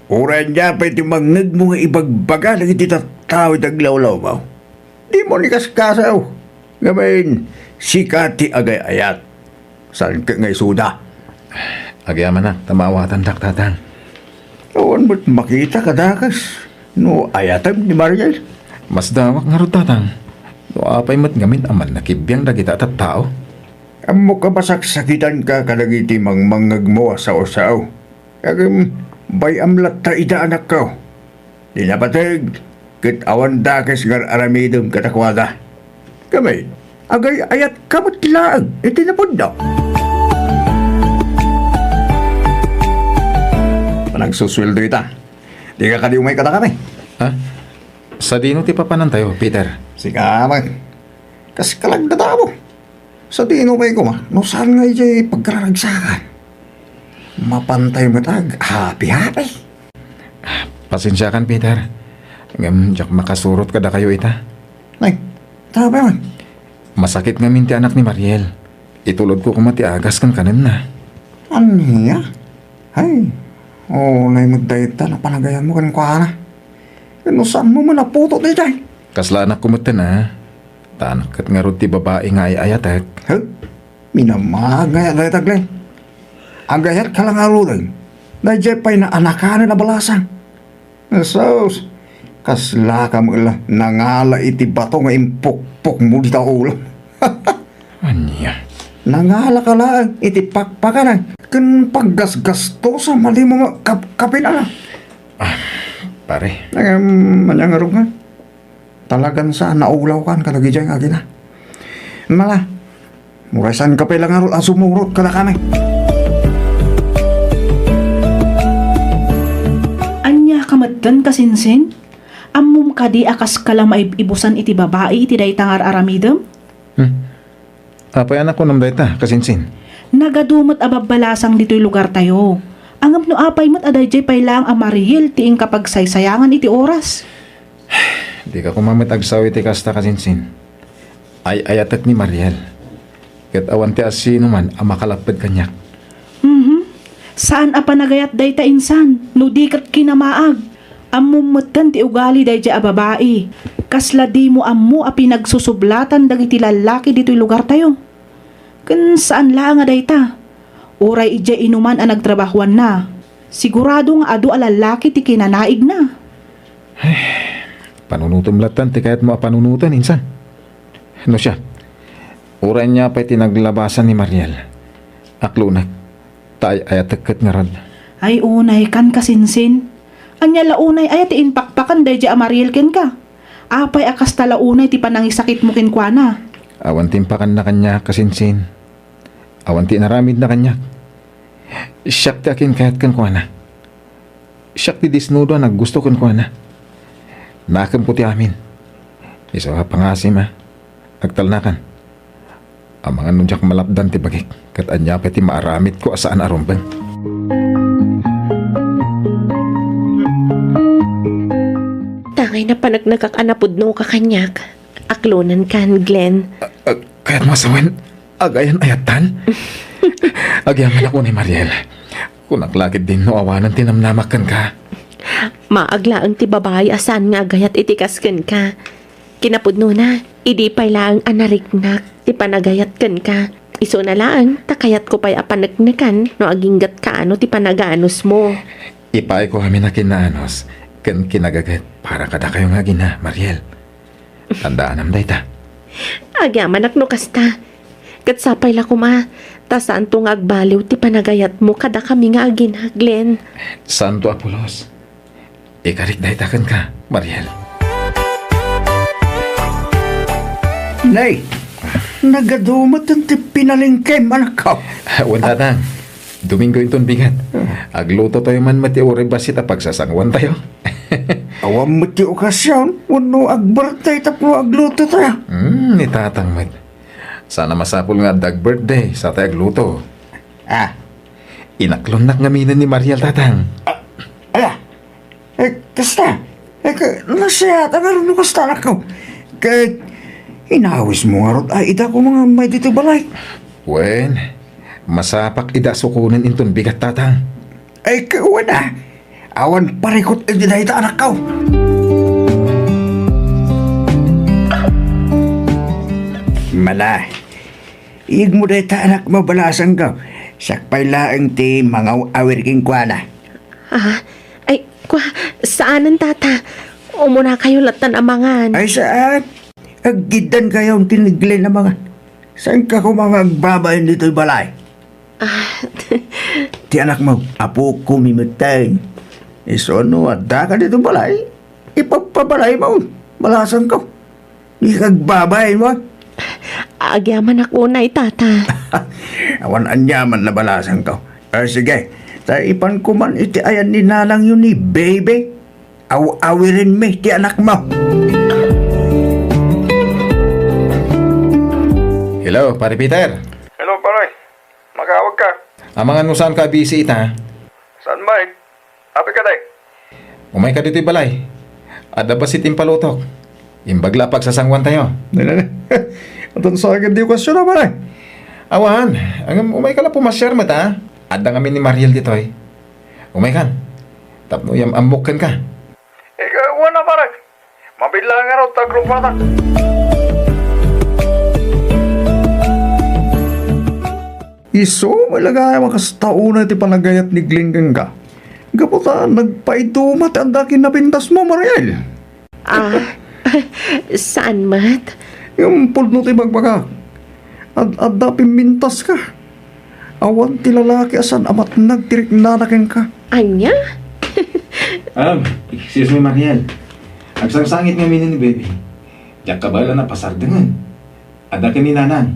uray ania pay ti mangngegmo nga ibagbaga dagiti tattao iti aglawlawmo. Dimo ni kaskasaw. Ngamin, sika ti agay-ayat. Saan ket nga isuda? Agyamanak ta maawatandak, tatang. Awan met makita kadakes no ayatem ni Mariel. Masdawak ngarud, tatang, no apay met ngamin a mannakibbiang dagita a tattao. Ammok a masaksakitanka kadagiti mangmangngegmo a sao-sao. Ngem bay-am latta ida, anakko. Di napateg, ket awan dakes nga ar-aramidem kadakuada. Kami, agay-ayatka met laeng iti napudno. Panagsusueldo ita. Dika kadi umay kadakami? Ha? Sadino ti papanantayo, Peter? Sika met. Kas kalagdatawo. Sadino pay koma no saan nga idiay pagkararagsakan? Mapantayo met a aghapi-hapi. Pasensiakan, Peter. Ngem diak makasurot kadakayo ita. Ay, tapay man. Masakit ngamin ti anak ni Mariel. Itulodko koma ti agas ken kanenna. Ania? Ay, unay met dayta a panagayanmo kenkuana. Ken no saanmo met a putot daydiay? Kasla anakko metten a. Ta anak ket ngarud ti babai nga ay-ayatek. He? Minamag nga ay-ayatek, Glenn. Agayatka la ngaruden daydiay pay naanakanen a balasang. Sus, kaslaka met la nangala iti bato nga impukpokmo dita ulo. Ania? Nangalaka laeng iti pakpakanan ken paggasgasto sa malimo nga kap-, kapin, ala. Ah, pare. Ngem, ania ngarud nga? Talagan sa naulawkan kadagidiay nga agina. Mala, uray saanka pay la ngarud a sumurot kadakami. Ania ka metten, kasinsin? Ammom kadi a kaska la maib-ibusan iti babai iti dayta nga ar-aramidem? Hmm. Apay a nakunom dayta, kasinsin? Nagadu met a babbalasang ditoy lugartayo. Ngem no apay met a daydiay pay laeng a Mariel ti inkapagsaysayangan iti oras? Dika koma met agsao iti kasta, kasinsin. Ay-ayatek ni Mariel. Ket awan ti asinoman a makalapped kaniak. Mhm. Saan a panagayat dayta insan, no di ket kinamaag. Ammom metten ti ugali daydiay a babai. Kasla dimo ammo a pinagsusublatan dagiti lallaki ditoy lugartayo. Ken saan laeng a dayta. Uray idiay inuman a nagtrabahoanna, sigurado nga adu a lallaki ti kinanaigna. Panunotem lattan ti kayatmo a panunoten, insan. No siak, uray ania pay ti naglabasan ni Mariel, aklonek, ta ay-ayatek ket ngarud. Ay, unay kan kasinsin. Ania la unay aya ti impakpakan daydiay a Mariel kenka? Apay a kasta la unay ti panangisakitmo kenkuana? Awan ti impakanna kaniak, kasinsin. Awan ti inaramidna kaniak. Siak ti aginkayat kenkuana. Siak ti disnudo a naggusto kenkuana. Nakemko ti amin. Isu a pangasim a agtalnakan. Amangan no diak malapdan ti bagik, ket ania pay ti maaramidko a saan a rumbeng. Tangay napaneknekak a napudnoka kaniak. Aklonenkan, Glenn. A, a, kayatmo a sawen, agayan-ayattan? Agyamanak unay, Mariel. Kunak la ketdin no awanen ti namnamak kenka. Maag laeng ti babai a saan nga agayat iti kas kenka. Kinapudnona, idi pay laeng a nariknak ti panagayat kenka. Isuna laeng ta kayatko pay a paneknekan no aginggatka no ti panaganusmo. Ipaayko amin a kinaanus ken kinagaget para kadakayo nga agina, Mariel. Tandaanam dayta. Agyamanak no kasta. Ket sapay la koma, ta saanto nga agbaliw ti panagayatmo kadakami nga agina, Glenn. Saanto a pulos. Ikarik dayta kenka, Mariel. Nay, nagadu metten ti pinalengkem, anakko. Wen, tatang. Domingo inton bigat. Aglutotayo man met ti uray bassit a pagsasanguantayo. Awan met ti okasion wenno ag-birthday tapno aglutotayo. Hmm, ni tatang met. Saan a masapul nga adda ag-birthday, satay agluto. Ah. Inaklonnak ngamin ni Mariel, tatang. Ah, ala. Eh, kasta. Eh, ka-, nasayaat ngarud no kasta, anakko. Ket inawismo ngarud a idda koma nga ummay ditoy balay. Wen, masapak idda a sukonen inton bigat, tatang. Ay, kawana. Awan parikut iti dayta, anakko. Mana, iyegmo dayta, anakmo, balasangko. Siak pay laeng ti mangaw-awir kenkuana. Ah, ay, kwa, saanen, tata. Umunakayo lattan a mangan. Ay, saan? Aggiddankayo ti ni Glenn a mangan. Saanka koma nga agbabain ditoy balay? Ah. Ti anakmo, apokomi metten. Isu no addaka ditoy balay, ipagpabalaymo, balasangko. Di ka agbabain mo. Agyamanak unay, tata. Awan aniaman a balasangko. Ah, sige, ta ipanko man iti ayan ni nanangyo ni Baby. Aw-awirenmi ti anakmo. Hello, Pare Peter. Hello, pare. Makaawag ka? Amangan no saan ka busy ita. Saan man? Apay ka, day? Umay ka ditoy balay. Adda bassit ti impalutok. Imbag la a pagsasanguantayo. Nene, nene. Atan sa akin ti okasyon, pare. Awan, ngem umay ka la pumasiar met, a? Adda ngamin ni Mariel ditoy. Umay kan. Tapno iyam-ammok kenka. Ikaw, wana, pare. Mabilang nga raw ta grupo na ta. Isu, may lagayam a kasta unay ti panagayat ni Glenn kenka. Gapu ta nagpaiduma ti adda ken napintasmo, Mariel. Ah, saan met? Ngem pudno ti ibagbagak. Ad-adda pimmintaska. Awan ti lalaki a saan a matnag ti riknana kenka. Ania? Um, excuse me, Mariel. Agsangsangit ngamin ni Baby. Diak kabaelan a pasardengen. Adda ken ni Nanang.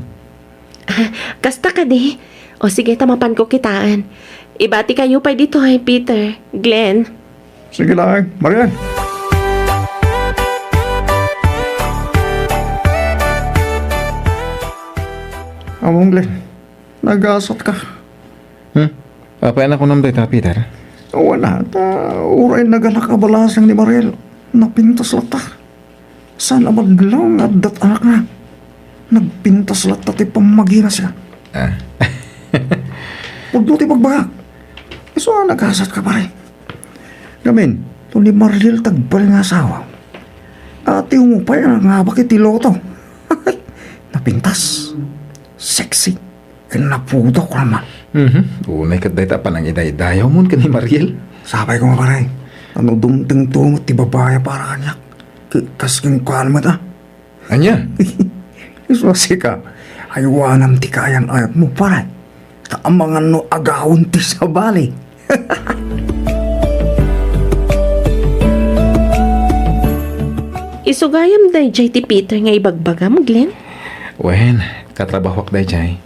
Ah, kasta kadi? O sige, ta mapanko kitaen. Ibatikayo pay ditoy, Peter, Glenn. Sige laeng, Marian. Among Glenn, nagasatka. Hmm? Apay a nakunam dayta, Peter? Awan a, ta uray nagalak a balasang ni Mariel, napintas latta. Saan a madlaw nga addat anakna? Nagpintas latta ti pammagina siya. Ah. Pudno ti pagbagak. Isu a nagasatka, pare. Ngamin, no ni Mariel ti agbalin nga asawa, ati umupay a nangabak iti loto. Napintas. Sexy. Ken napudok naman. Mhm. Unay ket dayta a panangidaydayawmon ken ni Mariel. Sapay koma, pare. No dumtengto met ti babai a para kaniak. K-, kas kenkuana met, ah. Ania? Isu a sika, aywanam ti kaayan-ayatmo, pare. Ta amangan no agawon ti sabali. Isu gayam daydiay ti Peter nga ibagbagam, Glenn? Wen, katrabahoak daydiay.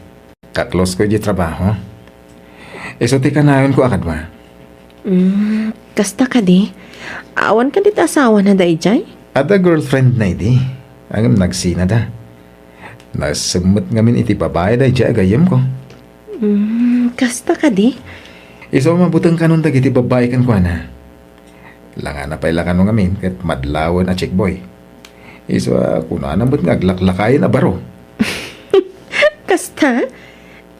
Ka-close ko iti trabaho. Isu ti kanayon ko a kadua. Mm, kasta kadi? Awan kadi ti asawana daydiay? Adda girlfriend na idi. Ngem nagsinada. Nasemmet ngamin iti babai daydiay a gayyemko. Mm, kasta kadi? Isu a mabuteng kanon dagiti babai kenkuana. Langana pay la kano ngamin ket madlawen a chickboy. Isu a kunana met nga aglaklakayen a baro. Kasta?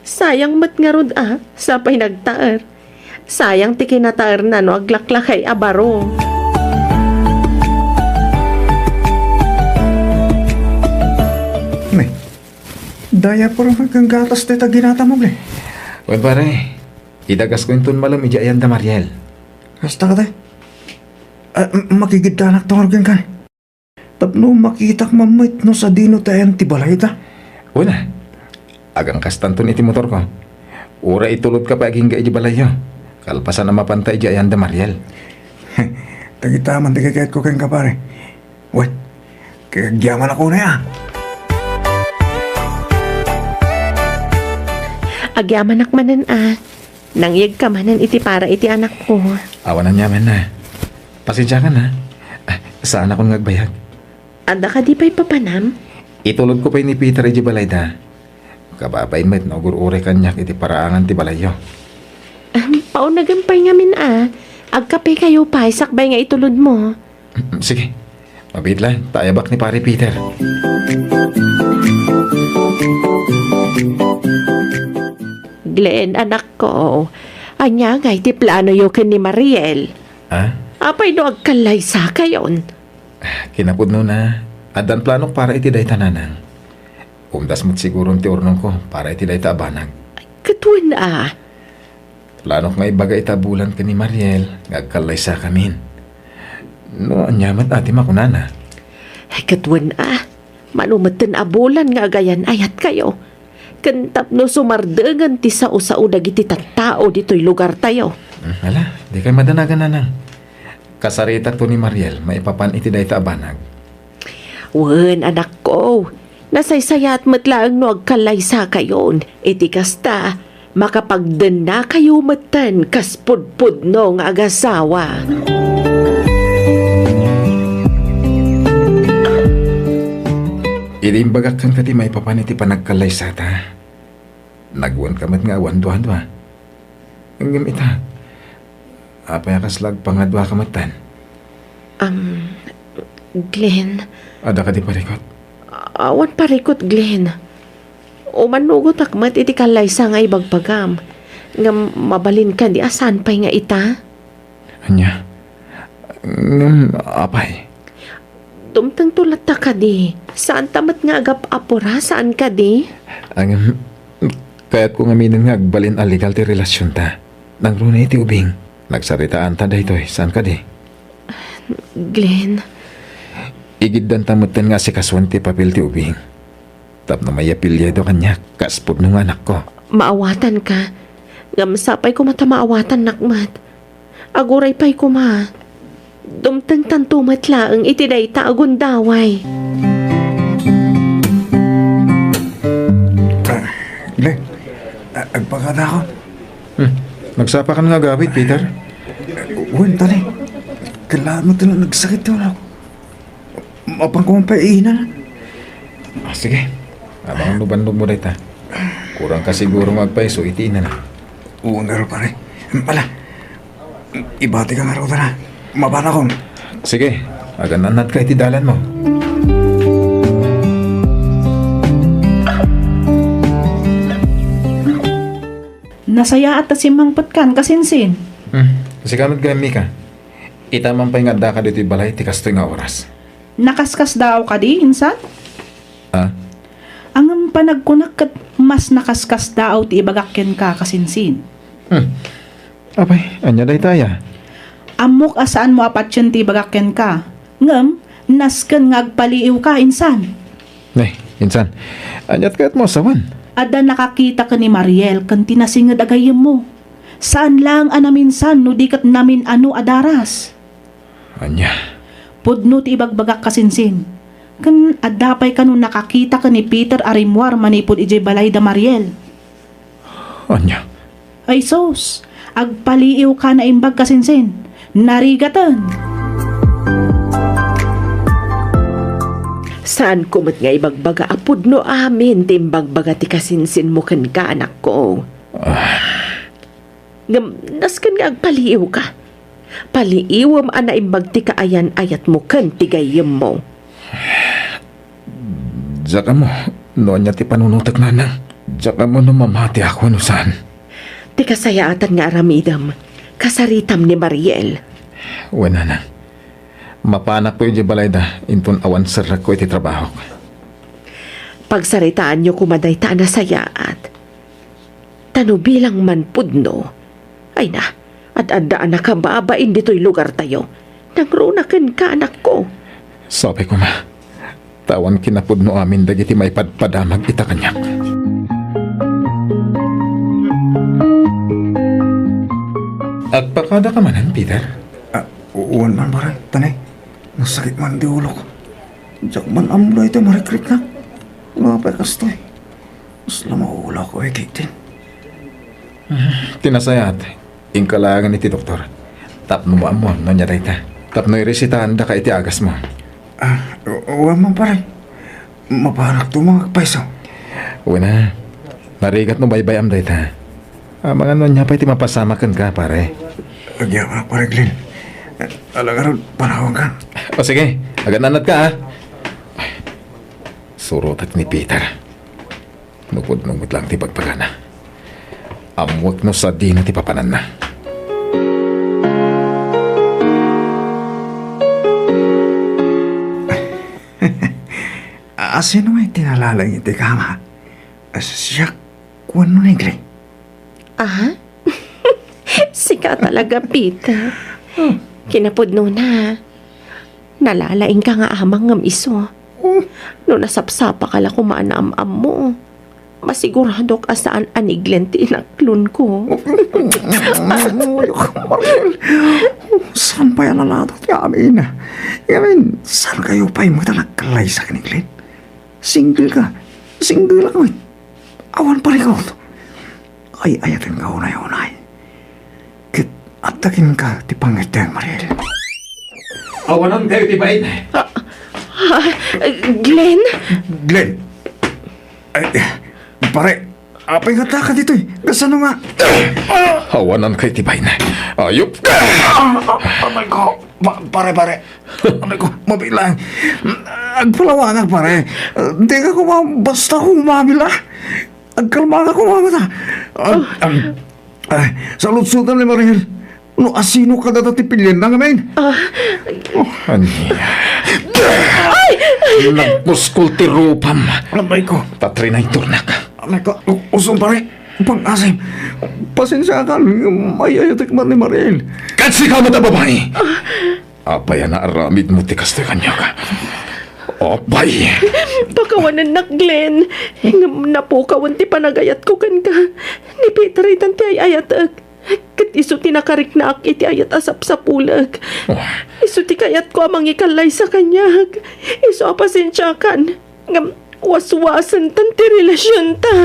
Sayang met ngarud a, sapay nagtaer. Sayang ti kinataerna no aglaklakay a baro. Ne, dayapor ken gatas dayta ginatamo, Glenn. Wen, pare, idagasko inton malem idiay ayan da Mariel. Kasta kadi? Ah, m-, makigiddanak to ngarud kenka. Tapno makitak man met no sadino ti ayan ti balayda. Wen a, agangkastanton iti motorko. Uray itulodka pay agingga iti balayyo. Kalpasan a mapanta idiay ayan da Mariel. Dagita man ti kayatko kenka, pare. Wen, agyamanak unay a. Agyamanak manen a. Nangyegka manen iti para iti anakko. Awan aniamanna. Pasensiakan a. Ah, saanakon nga agbayag. Adda kadi pay papanam? Itulodko pay ni Peter idiay balayda. Kababain met no agur-uray kaniak iti paraangan ti balayyo. Ahem, paunegem pay ngamin a. Agkapekayo pay sakbay nga itulodmo. Sige. Mabiit laeng, ta ayabak ni Pare Peter. Glenn, anakko, ania ngay ti planoyo ken ni Mariel? Ah? Apay no agkallaysakayon? Kinapudnona, addan planok para iti dayta, nanang. Umdas met siguron ti urnongko para iti dayta a banag. Ket wen a. Planok nga ibaga ita a bulan ken ni Mariel nga agkallaysakamin. No ania met a ti makunana? Ket wen a, mano metten a bulan nga agayan-ayatkayo. Ken tapno sumardengen ti sao-sao dagiti tattao ditoy lugartayo. Hmm, ala, dikay madanagan, nanang. Kasaritakto ni Mariel maipapan iti dayta a banag. Wen, anakko, nasaysayaat met laeng no agkallaysakayon. Iti kasta, makapagdennakayo metten kas pudpudno nga agasawa. Idi imbagak kenka ti maipapan iti panagkallaysata, nagwenka met nga awan duadua. Ngem ita, apay a kasla agpangaduaka metten? Am, Glenn. Adda kadi parikut? Awan parikut, Glenn. Umanugotak met iti kallaysa nga ibagbagam. Ngem mabalin kadi a saan pay nga ita? Ania? Ngem apay? Dumtengto latta kadi. Saanta met nga agap-apura, saan kadi? Ngem, kayatko ngaminen nga agbalin a legal ti relasionta. Nangruna iti ubing. Nagsaritaanta daytoy, saan kadi? Glenn. Igiddanta metten nga asikasuen ti papel ti ubing. Tapno maiapelyedo kaniak, kas pudno nga anakko. Maawatanka. Ngem sapay koma ta maawatannak met. Aguray pay koma. Dumtengtanto met laeng iti dayta a gundaway. Ah, Glenn, a-, agpakadakon. Hmm. Nagsapakan nga agawid, Peter? Wen, tani. Kailangan mo talaga nagsakit yun ako. Mapan ko man pay ina. Ah, sige. Abangan no bannog mo dayta. Kurang ka siguro nga agpaiso iti ina na. Oo nga, pare. Ala, ibati ka nga raw na. Mapan akon. Sige. Agan-annad ka iti dalan mo. Nasayaat ta simmangpetkan, kasinsin. Hmm. Sika met gayam, Mika. Ita man pay nga addaka ditoy balay ti kastoy nga oras. Nakaskasdaaw kadi, insan? Ah? Ngem panagkunak ket mas nakaskasdaaw ti ibagak kenka, kasinsin. Hmm. Apay, ania dayta aya? Ammok a saanmo a patien ti ibagak kenka. Ngem, nasken nga agpaliiwka, insan. Nay, insan, aniat kayatmo a sawen? Adda nakakita ken ni Mariel ken ti nasinged a gayyemmo. Saan laeng a naminsan no di ket namin-ano a daras. Ania? Pudno ti ibagbagak, kasinsin. Ken adda pay kano nakakita ken ni Peter a rimmuar manipud idiay balay da Mariel. Ania? Ay sus, agpaliiwka, naimbag, kasinsin. Narigaten. Saanko met nga ibagbaga a pudno amin ti imbagbaga ti kasinsinmo kenka, anakko. Ah. Ngem nasken nga agpaliiwka. Paliiwem a naimbag ti kaayan-ayatmo ken ti gayyemmo. Diak ammo no ania ti panunotek, nanang. Diak ammo no mamatiak wenno saan. Ti kasayaatan nga aramidem, kasaritam ni Mariel. Wen, nanang. Mapanakto idiay balayda inton awan serrekko iti trabahok. Pagsaritaanyo koma dayta a nasayaat. Ta no bilang man pudno, ay na, ad-adda a nakababain ditoy lugartayo. Nangruna kenka, anakko. Sapay koma, ta awan kinapudno amin dagiti maipadpadamag ita kaniak. Agpakadaka manen, Peter? Ah, wen man, pare. Tanay, nasakit man ti ulok. Diak man ammo daytoy marikriknak. Nga pay kastoy. Mas la maulak ko, eh, Caitlin. Ti nasayaat, inkalaangan iti doktor. Tapno maammo no ania dayta. Tapno iresitaandaka iti agasmo. Ah, wen man, pare. Mapanakto nga agpayso. Wen a, narigat no baybay-am dayta. Amangan no ania pay ti mapasamak kenka, pare. Agyamanak, pare Glenn. Ala ngarud, panawankan. O sige, agananat ka, ha? Surotek ni Peter. Nupudno met laeng ti bagbagana. Ammoek no sadino ti papananna. Asino ngay ti nalalaing iti kama? Siak wenno ni Glenn? Ah? Sika talaga, Peter. Hmm. Kinapudnona, nalalaingka nga amang ngem isu. Hmm. No nasapsapaka la koma a naam-ammo, masiguradok a saan a ni Glenn ti inaklonko. Saan pay a nalatak ti amin? Ngamin, saan kayo pay met a nagkallaysa ken ni Glenn? Single ka. Single ka met. Awan parikut. Ay-ayatenka unay-unay. Ket adda kenka ti pangngeddeng, Mariel. Awanan kayo ti bain. Ah, ah, Glenn? Glenn. Ay, pare, apay nga taka ditoy? Kasano nga? Awanan kayo ti bain. Ayop ka! Ah, ah, aray ko. Pa-, pare, pare. Aray ko, mabilang. Agpalawangak, pare. Di ka kuma-, basta kumamila. Agkalma ka, kumamata. Ah, ah, ay, saludsodan ni Mariel. No asino kadata ti pilienna ngamin? Ah. Oh, ania? Ay! Nagpuskol ti rupam. Aray ko. Tatrinaydornak. Aray ko, u-, usom, pare. Pang-asim. Pasensiakan. Ay-ayatek man ni Mariel. Ket sika met a babai. Ah. Apay a naaramidmo ti kastoy kaniak? Apay! Pakawanennak, Glenn. Ngem napukawen ti panagayatko kenka. Ni Peter itan ti ay-ayatek. Ket isu ti nakariknaak iti ayat a sapsapulek. Oh. Isu ti kayatko a mangikallaysa kaniak. Isu a pasensiakan. Ngem waswasentan ti relasionta.